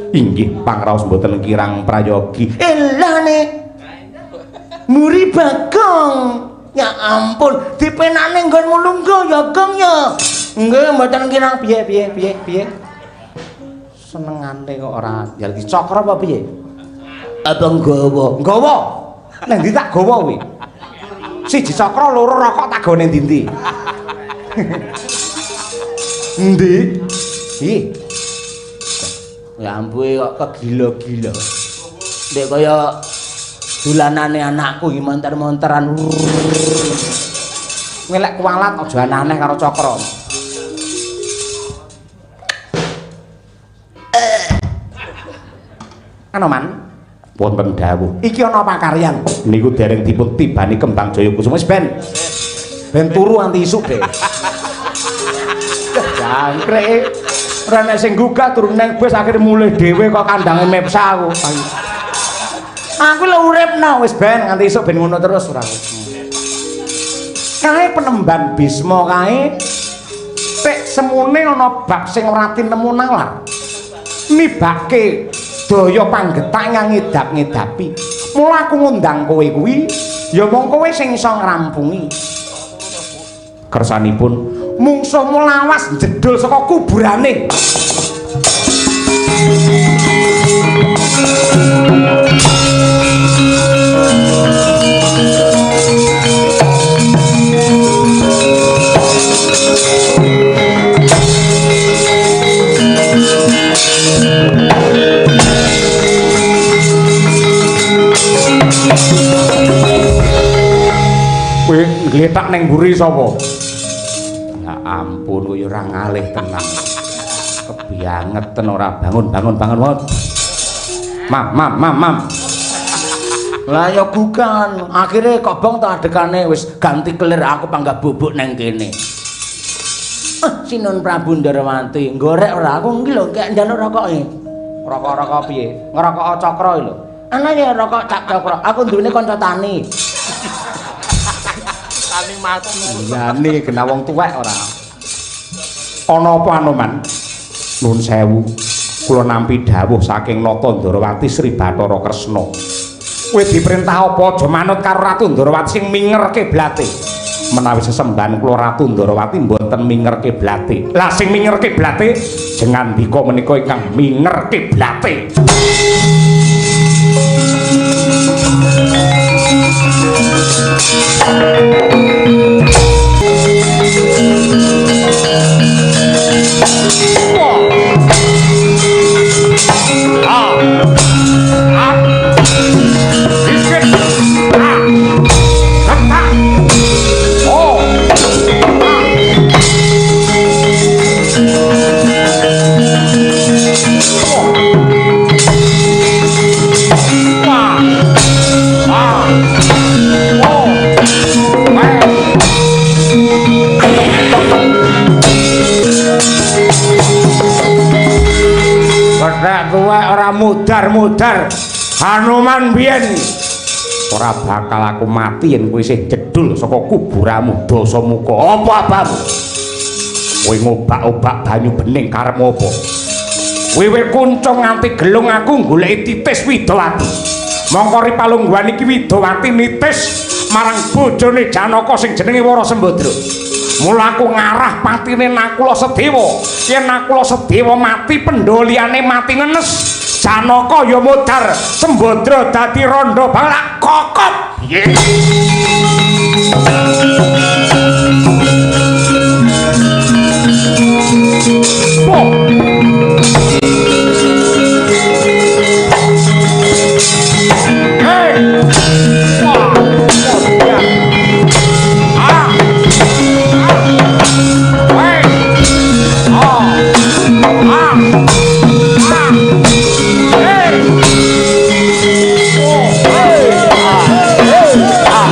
Inggih pangraos mboten kirang prayogi. Elane. Muri Bagong. Ya ampun, dipenakne nggonmu lungguh ya, Gong ya. Nggih, mboten kirang piye piye piye piye. Senengane kok ora njaluk cakra apa piye? Apa nggawa? Nggawa. Nang ndi tak gawa kuwi? Siji cakra, loro rokok tak gawa ning ndi-ndi. Endi? Piye? Ya ampun kok kegila-gila. Ndek kaya dolanane anakku iki monter-monteran. Kowe lek kualat aja aneh-aneh karo cakra. Anoman, wonten dawuh. Iki ana pakaryan. Niku dereng dipun tibani Kembang Jaya Kusuma. Wis ben. Ben turu anti isuk deh. Jangkrik. Ora nek sing gugah turu nang bus akhire mulih dhewe kok kandange mepsa aku. Aku lho uripno wis ben nganti isuk ben ngono terus ora. Kae penemban Bisma kae tek semune ana bab sing ora tinemu nalar. Nibake daya panggetak ngedap-ngedapi. Mula aku ngundang kowe kuwi ya mung kowe sing iso ngrampungi. Kersanipun mungsuhmu lawas jedul saka kuburane. Kowe ngletak ning mburi sapa? Ya ampun, kowe ora ngalih tenan. Kebiangeten ora bangun, bangun, bangun, bangun. Mam, mam, mam, mam. Lah ya bukan, akhire kobong ta adekane wis ganti kelir aku panggah bubuk nang kene. Ah, Sinun Prabu Ndarawati, nggorek ora aku iki lho kek njaluk rokoke. Rokok-rokok piye? Ngerokok cakra iki lho. Ana ya rokok cak cakra, aku duwene kanca tani. Tani mati. Liyane kena wong tuwek ora. Ana apa Anoman? Nun sewu. Kula nampi dawuh saking Nata Ndarawati Sri Bathara Kresna. Kowe diperintah apa aja manut karo Ratu Ndarawati sing minger kiblate. Menawi sesembahan kula Ratu Ndarawati mboten minger kiblate. Lah sing minger kiblate jengandika menika ingkang minger kiblate. Mudar-mudar Hanuman biyen ora bakal aku mati yen kowe isih jedul saka kuburamu Dasamuka. Apa apamu? Kowe ngobak-obak banyu bening karepmu apa? Wiwit kuncung nganti gelung aku goleki titis Widawati. Mongko ri palungguhan iki Widawati nitis marang bojone Janaka sing jenenge Wara Sembadra. Mula aku ngarah patine Nakula Sedewa. Yen Nakula Sedewa mati pendoliyane mati ngenes. Janaka ya modar, Sembadra dadi rondo balak kokop. Piye? Hey! Wah, ah. Hey. Ah. Ah. Ah. Hey. Oh. Hey. Ah. Hey. Ah.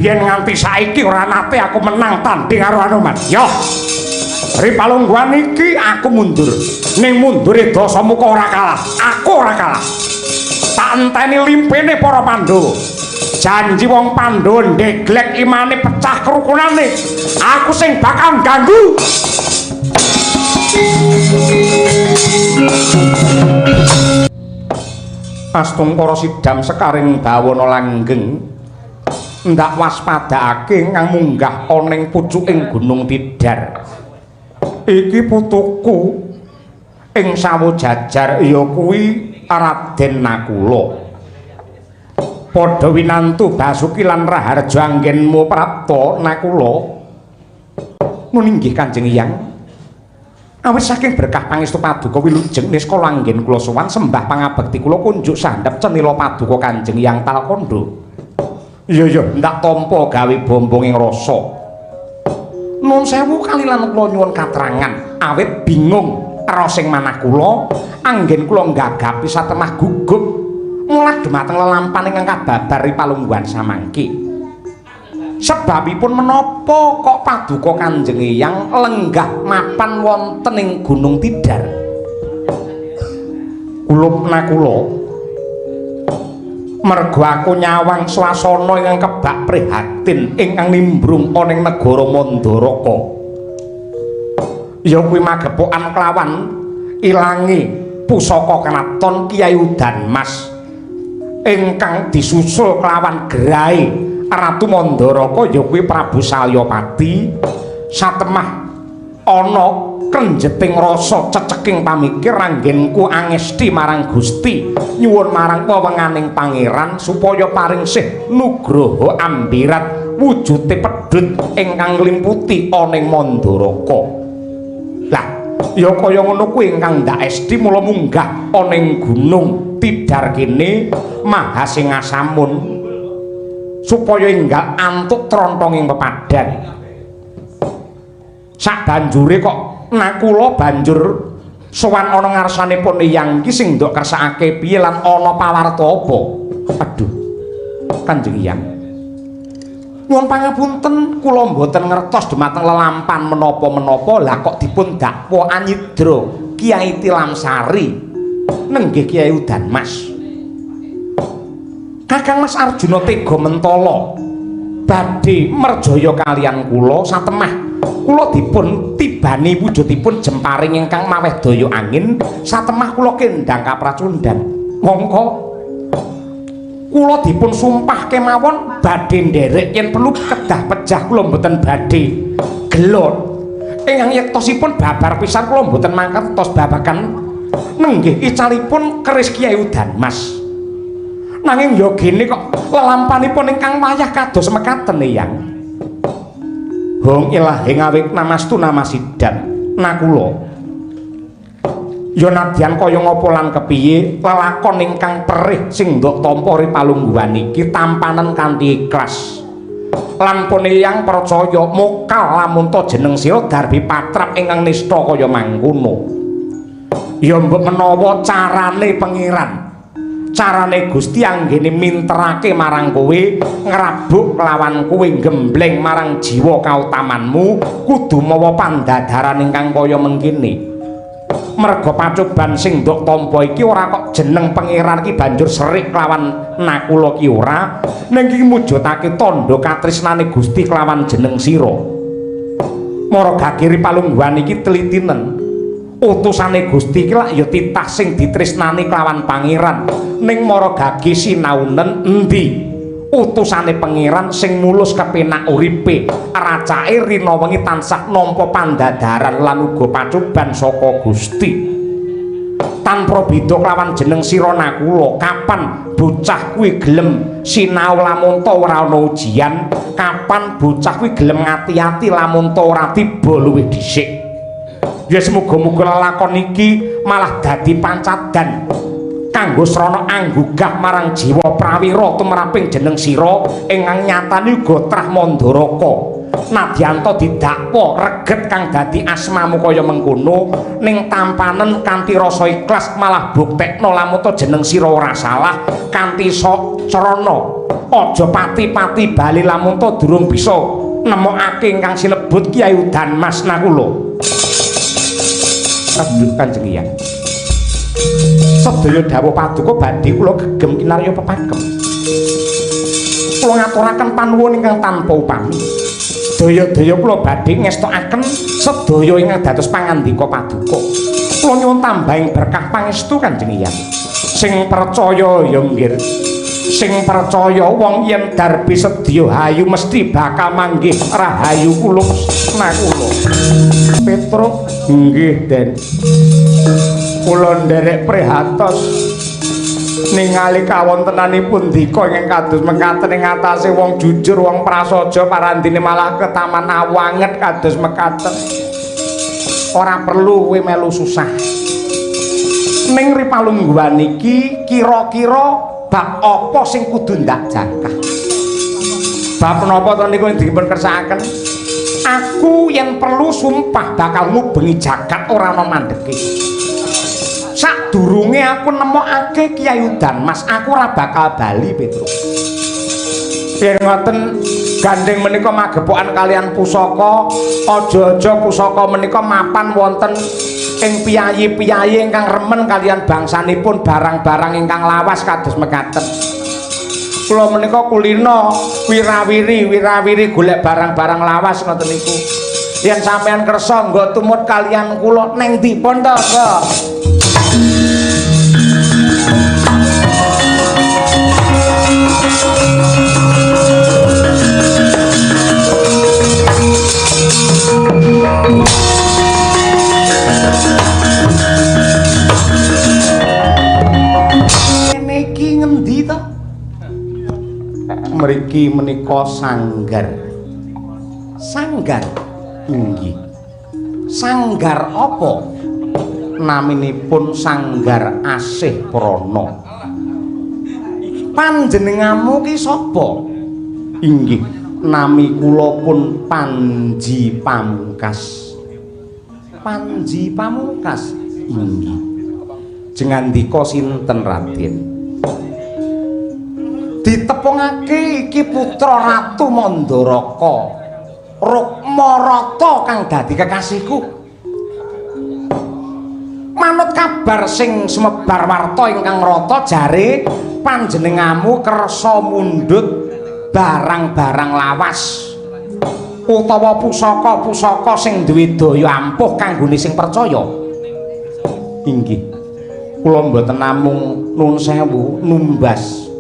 Biyen nganti saiki ora nate aku menang tanding karo Anoman. Yo. Ri palungguhan iki aku mundur. Ning mundure Dasamuka ora kalah. Aku ora kalah. Tak enteni limpene para Pandhawa. Janji wong Pandhawa ndeglek imane pecah kerukunane. Aku sing bakal ganggu. Astungkara sidam sekaring bawana langgeng ndak waspadakake kang munggah ana ing pucuking Gunung Tidar. Iki putuku ing sawu jajar ya kuwi Raden Nakula. Padha winantu Basuki lan Raharja anggenmu prapta Nakula. Nun inggih Kanjeng Hyang. Awit saking berkah pangestu paduka wilujeng niskala anggen kula sowan sembah pangabekti kula kunjuk sandhep cenila paduka Kanjeng Hyang Talkandha. Iya iya, ndak tampa gawe bombong ing rasa. Nun sewu kalilan kula nyuwun katrangan, awit bingung rasa ing manah kula, anggen kula nggagapi satemah gugup mulat dumateng lelampan ingkang kababar ri palungguhan samangke. Sebabipun menapa kok paduka Kanjeng Hyang lenggah mapan wonten ing Gunung Tidar? Kulup Nakula, mergo aku nyawang swasana ingkang kebak prihatin ingkang nimbrung ana ing negara Mandaraka. Ya kuwi magepokan kelawan ilange pusaka kraton Kyai Udanmas ingkang disusul kelawan gerahe Ratu Mandaraka ya kuwi Prabu Salyapati. Satemah ana krenjeting rasa ceceking pamikir anggenku angesti marang Gusti nyuwun marang wewenganing pangeran supaya paring sih nugroho ambirat wujute pedhut ingkang nglimputi ana ing Mandaraka. Lah ya kaya ngono kuwi ingkang ndak esti mula munggah ana ing Gunung Tidar kene maha sing asamun supaya enggal antuk trontong ing pepadhan. Sabanjure kok Nakula banjur sowan ana ngarsanipun Hyang iki sing ndok kersakake piye lan ana pawarta apa? Aduh. Kanjeng Hyang. Nyuwun pangapunten kula mboten ngertos dumateng lelampan menapa-menapa, lah kok dipun dakwa anyidra Kyai Tilamsari nenggih Kyai Udanmas. Kakang Mas Arjuna tega mentala badhe merjaya kalian kula satemah kula dipun tibani wujudipun jemparing ingkang maweh daya angin satemah kula kendhang kapracundhan. Mongko kula dipun sumpah kemawon badhe nderek yen perlu kedah pejah kula mboten badhe gelo. Ingkang yektosipun babar pisan kula mboten mangertos babagan nenggih icalipun keris Kyai Udanmas. Nanging ya gene kok lelampanipun ingkang wayah kados mekaten Hyang. Hong ilahi ngawik namastu namasidam Nakula. Ya nadyan kaya ngapa lan kepiye lelakon ingkang perih sing ndok tampa ri palungguhan iki tampanen kanthi ikhlas. Lan pun Hyang percaya mokal lamun ta jeneng sira darbi patrap ingkang nista kaya mangkono. Ya mbok menawa carane pangeran, carane Gusti anggene minterake marang kowe, ngrabuk lawan kowe, gembleng marang jiwa kautamanmu, kudu mawa pandadaran ingkang kaya mengkene. Merga pacoban sing ndok tampa iki ora kok jeneng pangeran iki banjur serik kelawan Nakula ki ora, ning iki mujudake tandha katresnane Gusti kelawan jeneng sira. Mara gagiri palungguhan iki telitinen. Utusane Gusti iki lak ya titah sing ditresnani kelawan pangeran, ning mara gage sinaunen endi utusane pangeran sing mulus kepenak uripe, racake rina wengi tansah nampa pandadaran lan uga pacoban saka Gusti. Tanpa beda kelawan jeneng sira Nakula, kapan bocah kuwi gelem sinau lamun ta ora ana ujian, kapan bocah kuwi gelem ngati-ati lamun ta ora tiba luwih dhisik. Ya semoga-moga lelakon iki malah dadi pancadan kanggo srana anggugah marang jiwa prawira tumraping jeneng sira ingkang nyatane uga trah Mandaraka. Nadyanta didakwa reget kang dadi asmamu kaya mengkono, ning tampanen kanthi rasa ikhlas malah buktekno lamun jeneng sira ora salah kanthi sok crana. Aja pati-pati bali lamun durung bisa nemokake ingkang sinebut Kyai Udan Mas Nakula. Aduh Kanjeng Hyang. Sedaya dawuh paduka badhe kula gegem kinarya pepakem. Kula ngaturaken panuwun ingkang tanpa upami. Daya-daya kula badhe ngestokaken sedaya ingkang dados pangandika paduka. Kula nyuwun tambahing berkah pangestu Kanjeng Hyang. Sing percaya ya nggih. Sing percaya wong yen darbi sedya hayu mesti bakal manggih rahayu kula nakula. Petruk nggih Den. Kula nderek prihatos ningali kawontenanipun dika ingkang kados mekaten ing atase wong jujur, wong prasaja parandine malah ketaman awanget kados mekaten. Ora perlu kowe melu susah. Ning ripalungguhan iki kira-kira bab apa sing kudu ndak jangkah? Bab napa to niku dipun kersakaken? Aku yen perlu sumpah bakal ngubengi jagat ora ana mandeke. Sadurunge aku nemokake Kyai Udan Mas, aku ora bakal bali Petruk. Yen ngoten gandeng menika magepokan kalian pusaka, aja-aja pusaka menika mapan wonten ing piyayi-piyayi ingkang remen kalian bangsanipun barang-barang ingkang lawas kados mekaten. Kula menika kulina wirawiri golek barang-barang lawas ngoten niku. Yen sampean kersa nggo tumut kalian kula neng ndi pun to, Mbok? Niki ngendi to? Mriki menika sanggar. Sanggar? Inggih. Sanggar apa? Naminipun Sanggar Asih Prana. Panjenenganmu ki sapa? Inggih, nami kula pun Panji Pamungkas. Panji Pamungkas? Inggih. Jengandika sinten Raden? Ditepungake iki putra Ratu Mandaraka Rukmarata kang dadi kekasihku. Manut kabar sing sumebar warta ingkang rata jare panjenenganmu kersa mundhut barang-barang lawas utawa pusaka-pusaka sing duwe daya ampuh kanggone sing percaya. Inggih. Kula mboten namung nuwun sewu numbas,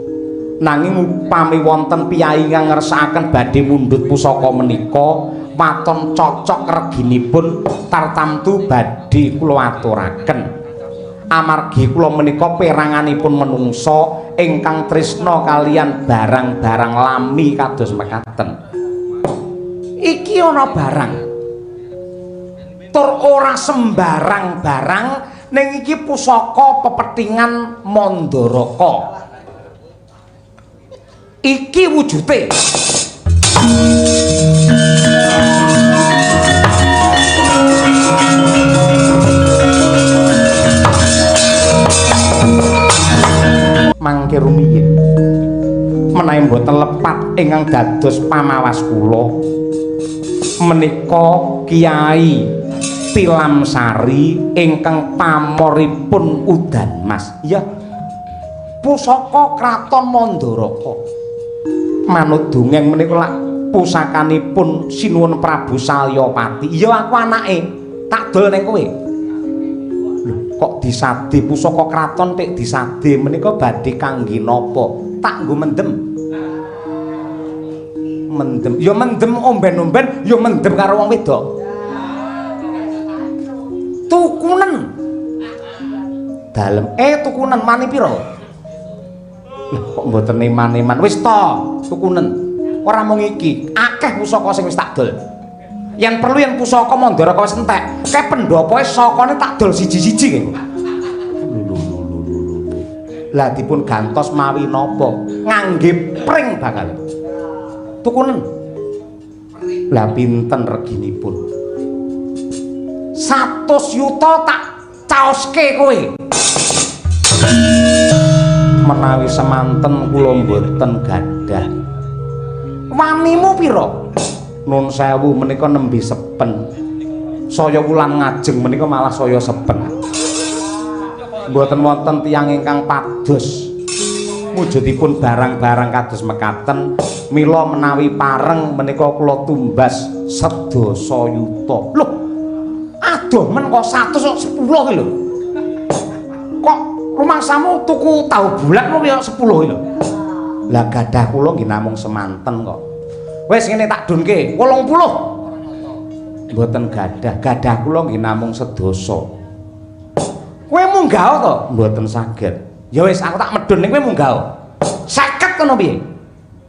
nanging upami wonten piyayi ingkang ngersakaken badhe mundhut pusaka menika waton cocok reginipun tartamtu badhe kula aturaken. Amargi kula menika peranganipun menungsa ingkang tresna kalian barang-barang lami kados mekaten. Iki ana barang tur ora sembarang barang, ning iki pusaka pepethingan Mandaraka. Iki wujute. Mangke rumiyin menawi mboten lepat ingkang dados pamawas kula menika Kyai Tilamsari ingkang pamoripun Udan Mas. Iya. Pusaka Kraton Mandaraka. Manut dongeng menika lak pusakanipun Sinuwun Prabu Salyapati. Iya aku anake, tak dol ning kowe. Lho, kok disade pusaka kraton tik disade menika badhe kangge napa? Tak nggo mendem. Mendem. Ya mendem omben-omben, ya mendem karo wong wedok. Tukunen. Dalem. Tukunen mani pira? Lah kok mboten eman-eman. Wis to, tukunen. Ora mung iki, akeh pusaka sing wis tak dol. Yen perlu yen pusaka Mandaraka wis entek, kae pendopoe sakane tak dol siji-siji kae. Lah dipun gantos mawi napa? Ngangge pring bakal. Tukunen. Lah pinten reginipun? 100 yuta tak caoske kowe. Menawi semanten kula mboten gadah. Wanimu pira? Nun sewu menika nembe sepen. Saya wulan ngajeng menika malah saya sepen. Mboten wonten tiyang ingkang pados wujudipun barang-barang kados mekaten. Mila menawi pareng menika kula tumbas sedasa yuta. Loh, adoh men kok 110 ki lho. Kok rumangsamu tuku tahu bulat kok ya 10 ki lho. Lah gadah kula nggih namung semanten kok. Wis ngene tak dunke 80. Mboten gadah, gadah kula nggih namung sedasa. Kowe munggah to? Mboten saged. Ya wis aku tak medhun ning kowe munggah. 50 ngono piye?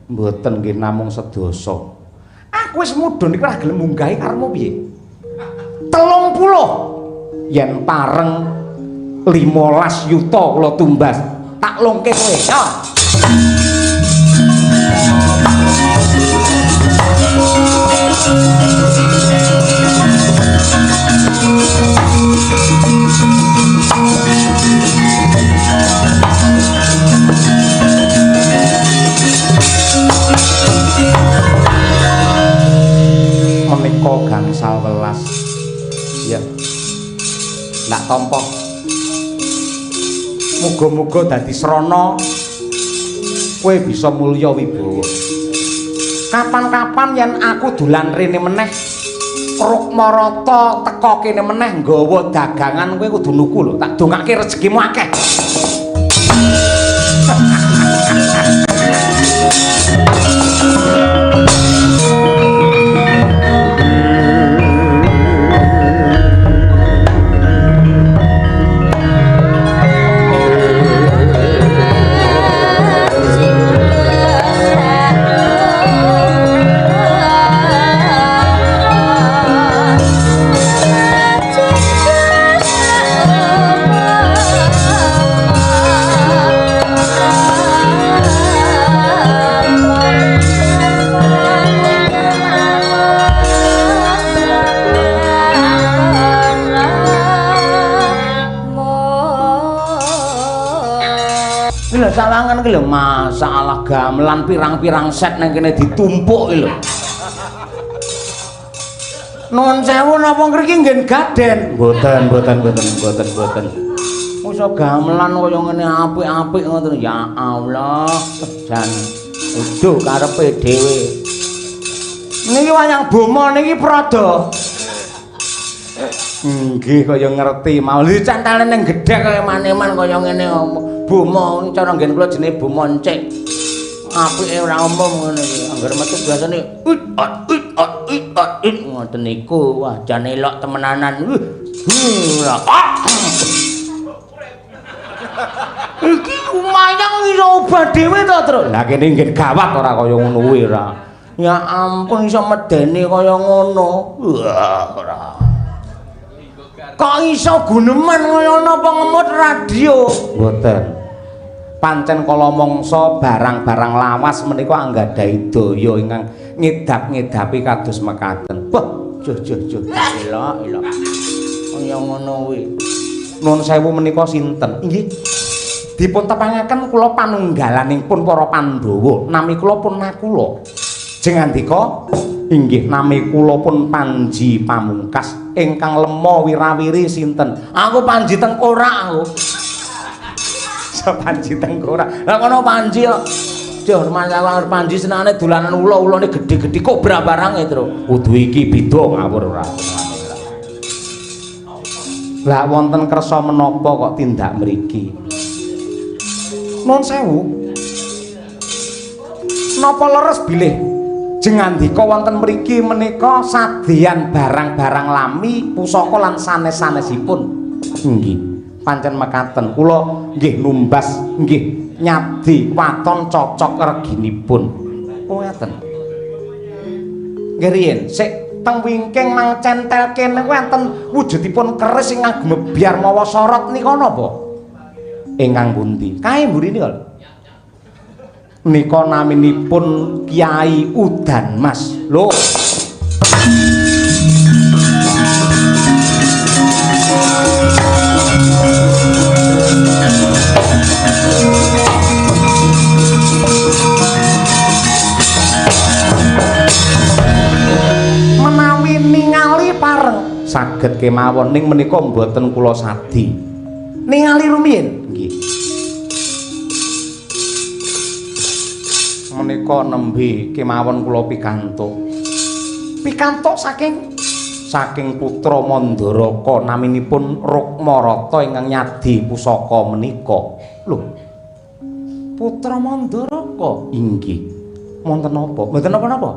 Mboten nggih namung sedasa. Aku wis mudhun iki ora gelem munggahi karepmu piye? 30. Yen pareng 15 yuta kula tumbas, tak longke kowe. Ya. Menika gangsal welas. Ya. Ndak tampa. Muga-muga dadi srana kowe bisa mulya wibawa. Kapan-kapan yen aku dolan rene meneh, Rukmarata teka kene meneh nggawa dagangan kowe kudu nuku lho, tak dongake rezekimu akeh. Sawangan ki lho masalah gamelan pirang-pirang set nang kene ditumpuk ki lho. Nuwun sewu napa ngriki nggen gaden? Mboten, mboten, mboten, mboten, mboten. Mosok gamelan kaya ngene apik-apik ngoten. Ya Allah, jan uduh karepe dhewe. Niki wayang boma niki prada. Nggih kaya ngerti mau dicantale ning gedhek kaya maneman kaya ngene. Boma cara nggen kula jenenge boma encik. Apike ora umum ngene iki. Angger metu biasane ut ot ut ot ut ot ut ngoten niku. Wah, jan elok temenanan. Ora. Iki lumayan iso obah dhewe to, Tru. Lah kene nggen gawat ora kaya ngono kuwi ora. Ya ampun iso medeni kaya ngono. Wah, ora. Kok iso guneman kaya napa ngemut radio? Mboten. Pancen kala mangsa barang-barang lawas menika anggadhahi daya ingkang ngedap-ngedapi kados mekaten. Wah, juh juh juh. Elok elok. Kaya ngono kuwi. Nuwun sewu menika sinten? Inggih. Dipun tepangaken kula panunggalanipun para Pandhawa. Nami kula pun Nakula. Jeng andika inggih nami kula pun Panji Pamungkas. Ingkang lema wirawiri sinten? Aku Panji Tengkorak aku. Panji Tengkorak. Lah kono Panji kok. Duh, masalah Panji senengane dolanan ula-ulane gedhe-gedhe kobra barange, Tru. Kudu iki beda ngawur ora. Lah wonten kersa menapa kok tindak mriki? Nuwun sewu. Napa leres bilih jeng andika wonten mriki menika sadeyan barang-barang lami pusaka lan sanes-sanesipun? Nggih, pancen mekaten. Kula nggih numbas nggih nyabdi waton cocok reginipun. Oh ngaten. Nggih riyin, sik teng wingking mang centel kene kuwi enten wujudipun keris ingkang gumebyar mawa sorot nika napa? Ingkang pundi? Kae mburine kok. Nika naminipun Kyai Udan Mas. Lho, Menawi ningali pareng saged kemawon ning menika mboten kula sadi. Ningali rumiyin? Nggih. Menika nembe kemawon kula pikantuk. Pikantuk saking putra Mandaraka naminipun Rukmarata ingkang nyadi pusaka menika. Lho. Putra Mandaraka? Inggih. Wonten napa? Mboten napa-napa.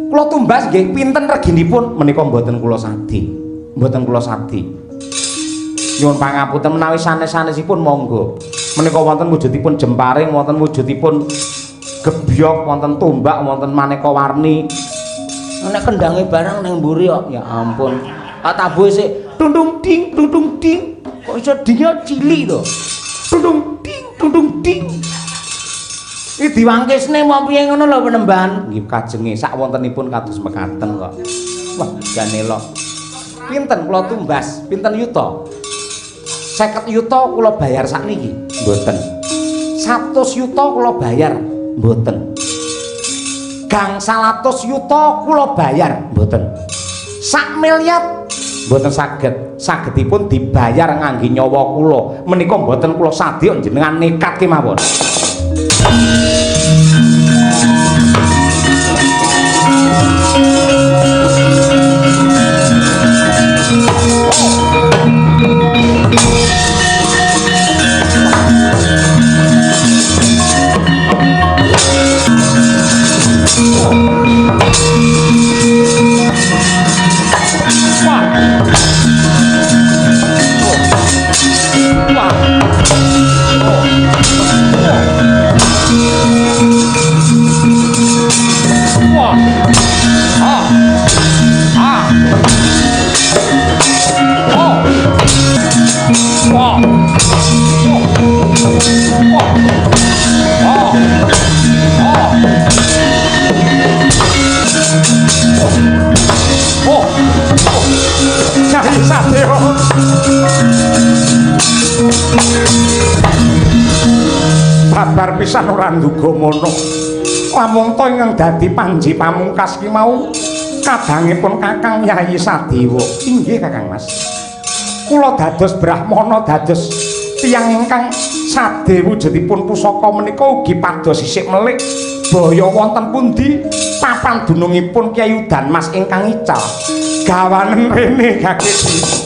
Kula tumbas nggih pinten reginipun menika mboten kula sadi. Mboten kula sadi. Nyuwun pangapunten menawi sanes-sanesipun monggo. Menika wonten wujudipun jemparing, wonten wujudipun gebyok, wonten tombak, wonten maneka warni. Nek kendange barang ning mburi kok. Ya ampun. Tak tabuhe sik tundung ding tundung ding. Kok iso dinge cilik to? Tundung ding tundung ding. Iki diwangkisne mau piye ngono lho penemban. Nggih kajenge sak wontenipun kados mekaten kok. Wah, jane lho. Pinten kula tumbas? Pinten yuta? 50 yuta kula bayar sakniki? Mboten. 100 yuta kula bayar? Mboten. Gangsal atus yuta kula bayar? Mboten. Sak miliar? Mboten saged. Sagedipun dibayar ngangge nyawa kula. Menika mboten kula sadya jenengan nekat kemawon. Babar pisan ora nduga mono. Lamun to ingkang dadi panji pamungkas ki mau kadangipun Kakang Yayi Sadewa. Inggih Kakang Mas. Kula dados brahmana, dados tiyang ingkang sade wujudipun pusaka menika ugi pados sisik melik baya wonten pundi papan dunungipun Kyai Udan Mas ingkang ical. Gawanen rene gageti.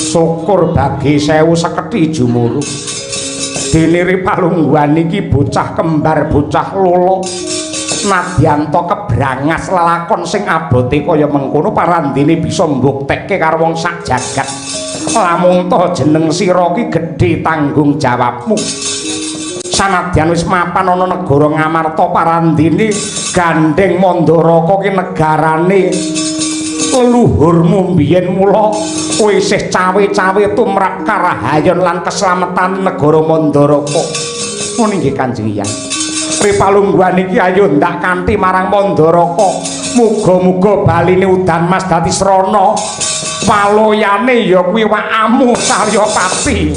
Syukur bagi sewu seketi jumuru. Diniri palungguhan iki bocah kembar bocah lolo. Nadyanto kebrangas lelakon sing abote kaya mengkono parandene bisa mbuktekke karo wong sak jagat. Lamun to jeneng sira ki gedhe tanggung jawabmu. Sanadyan wis mapan ana negara Ngamarta parandene gandeng Mandaraka ki negarane leluhurmu mbiyen, mula kowe isih cawe-cawe tumrap karahayon lan keslametan negara Mandaraka. Ngono nggih Kanjeng Hyang. Pripalungguhan iki ayo ndak kanthi marang Mandaraka. Muga-muga baline Udan Mas dadi srana. Waloyane ya kuwi wakamu Saryapati.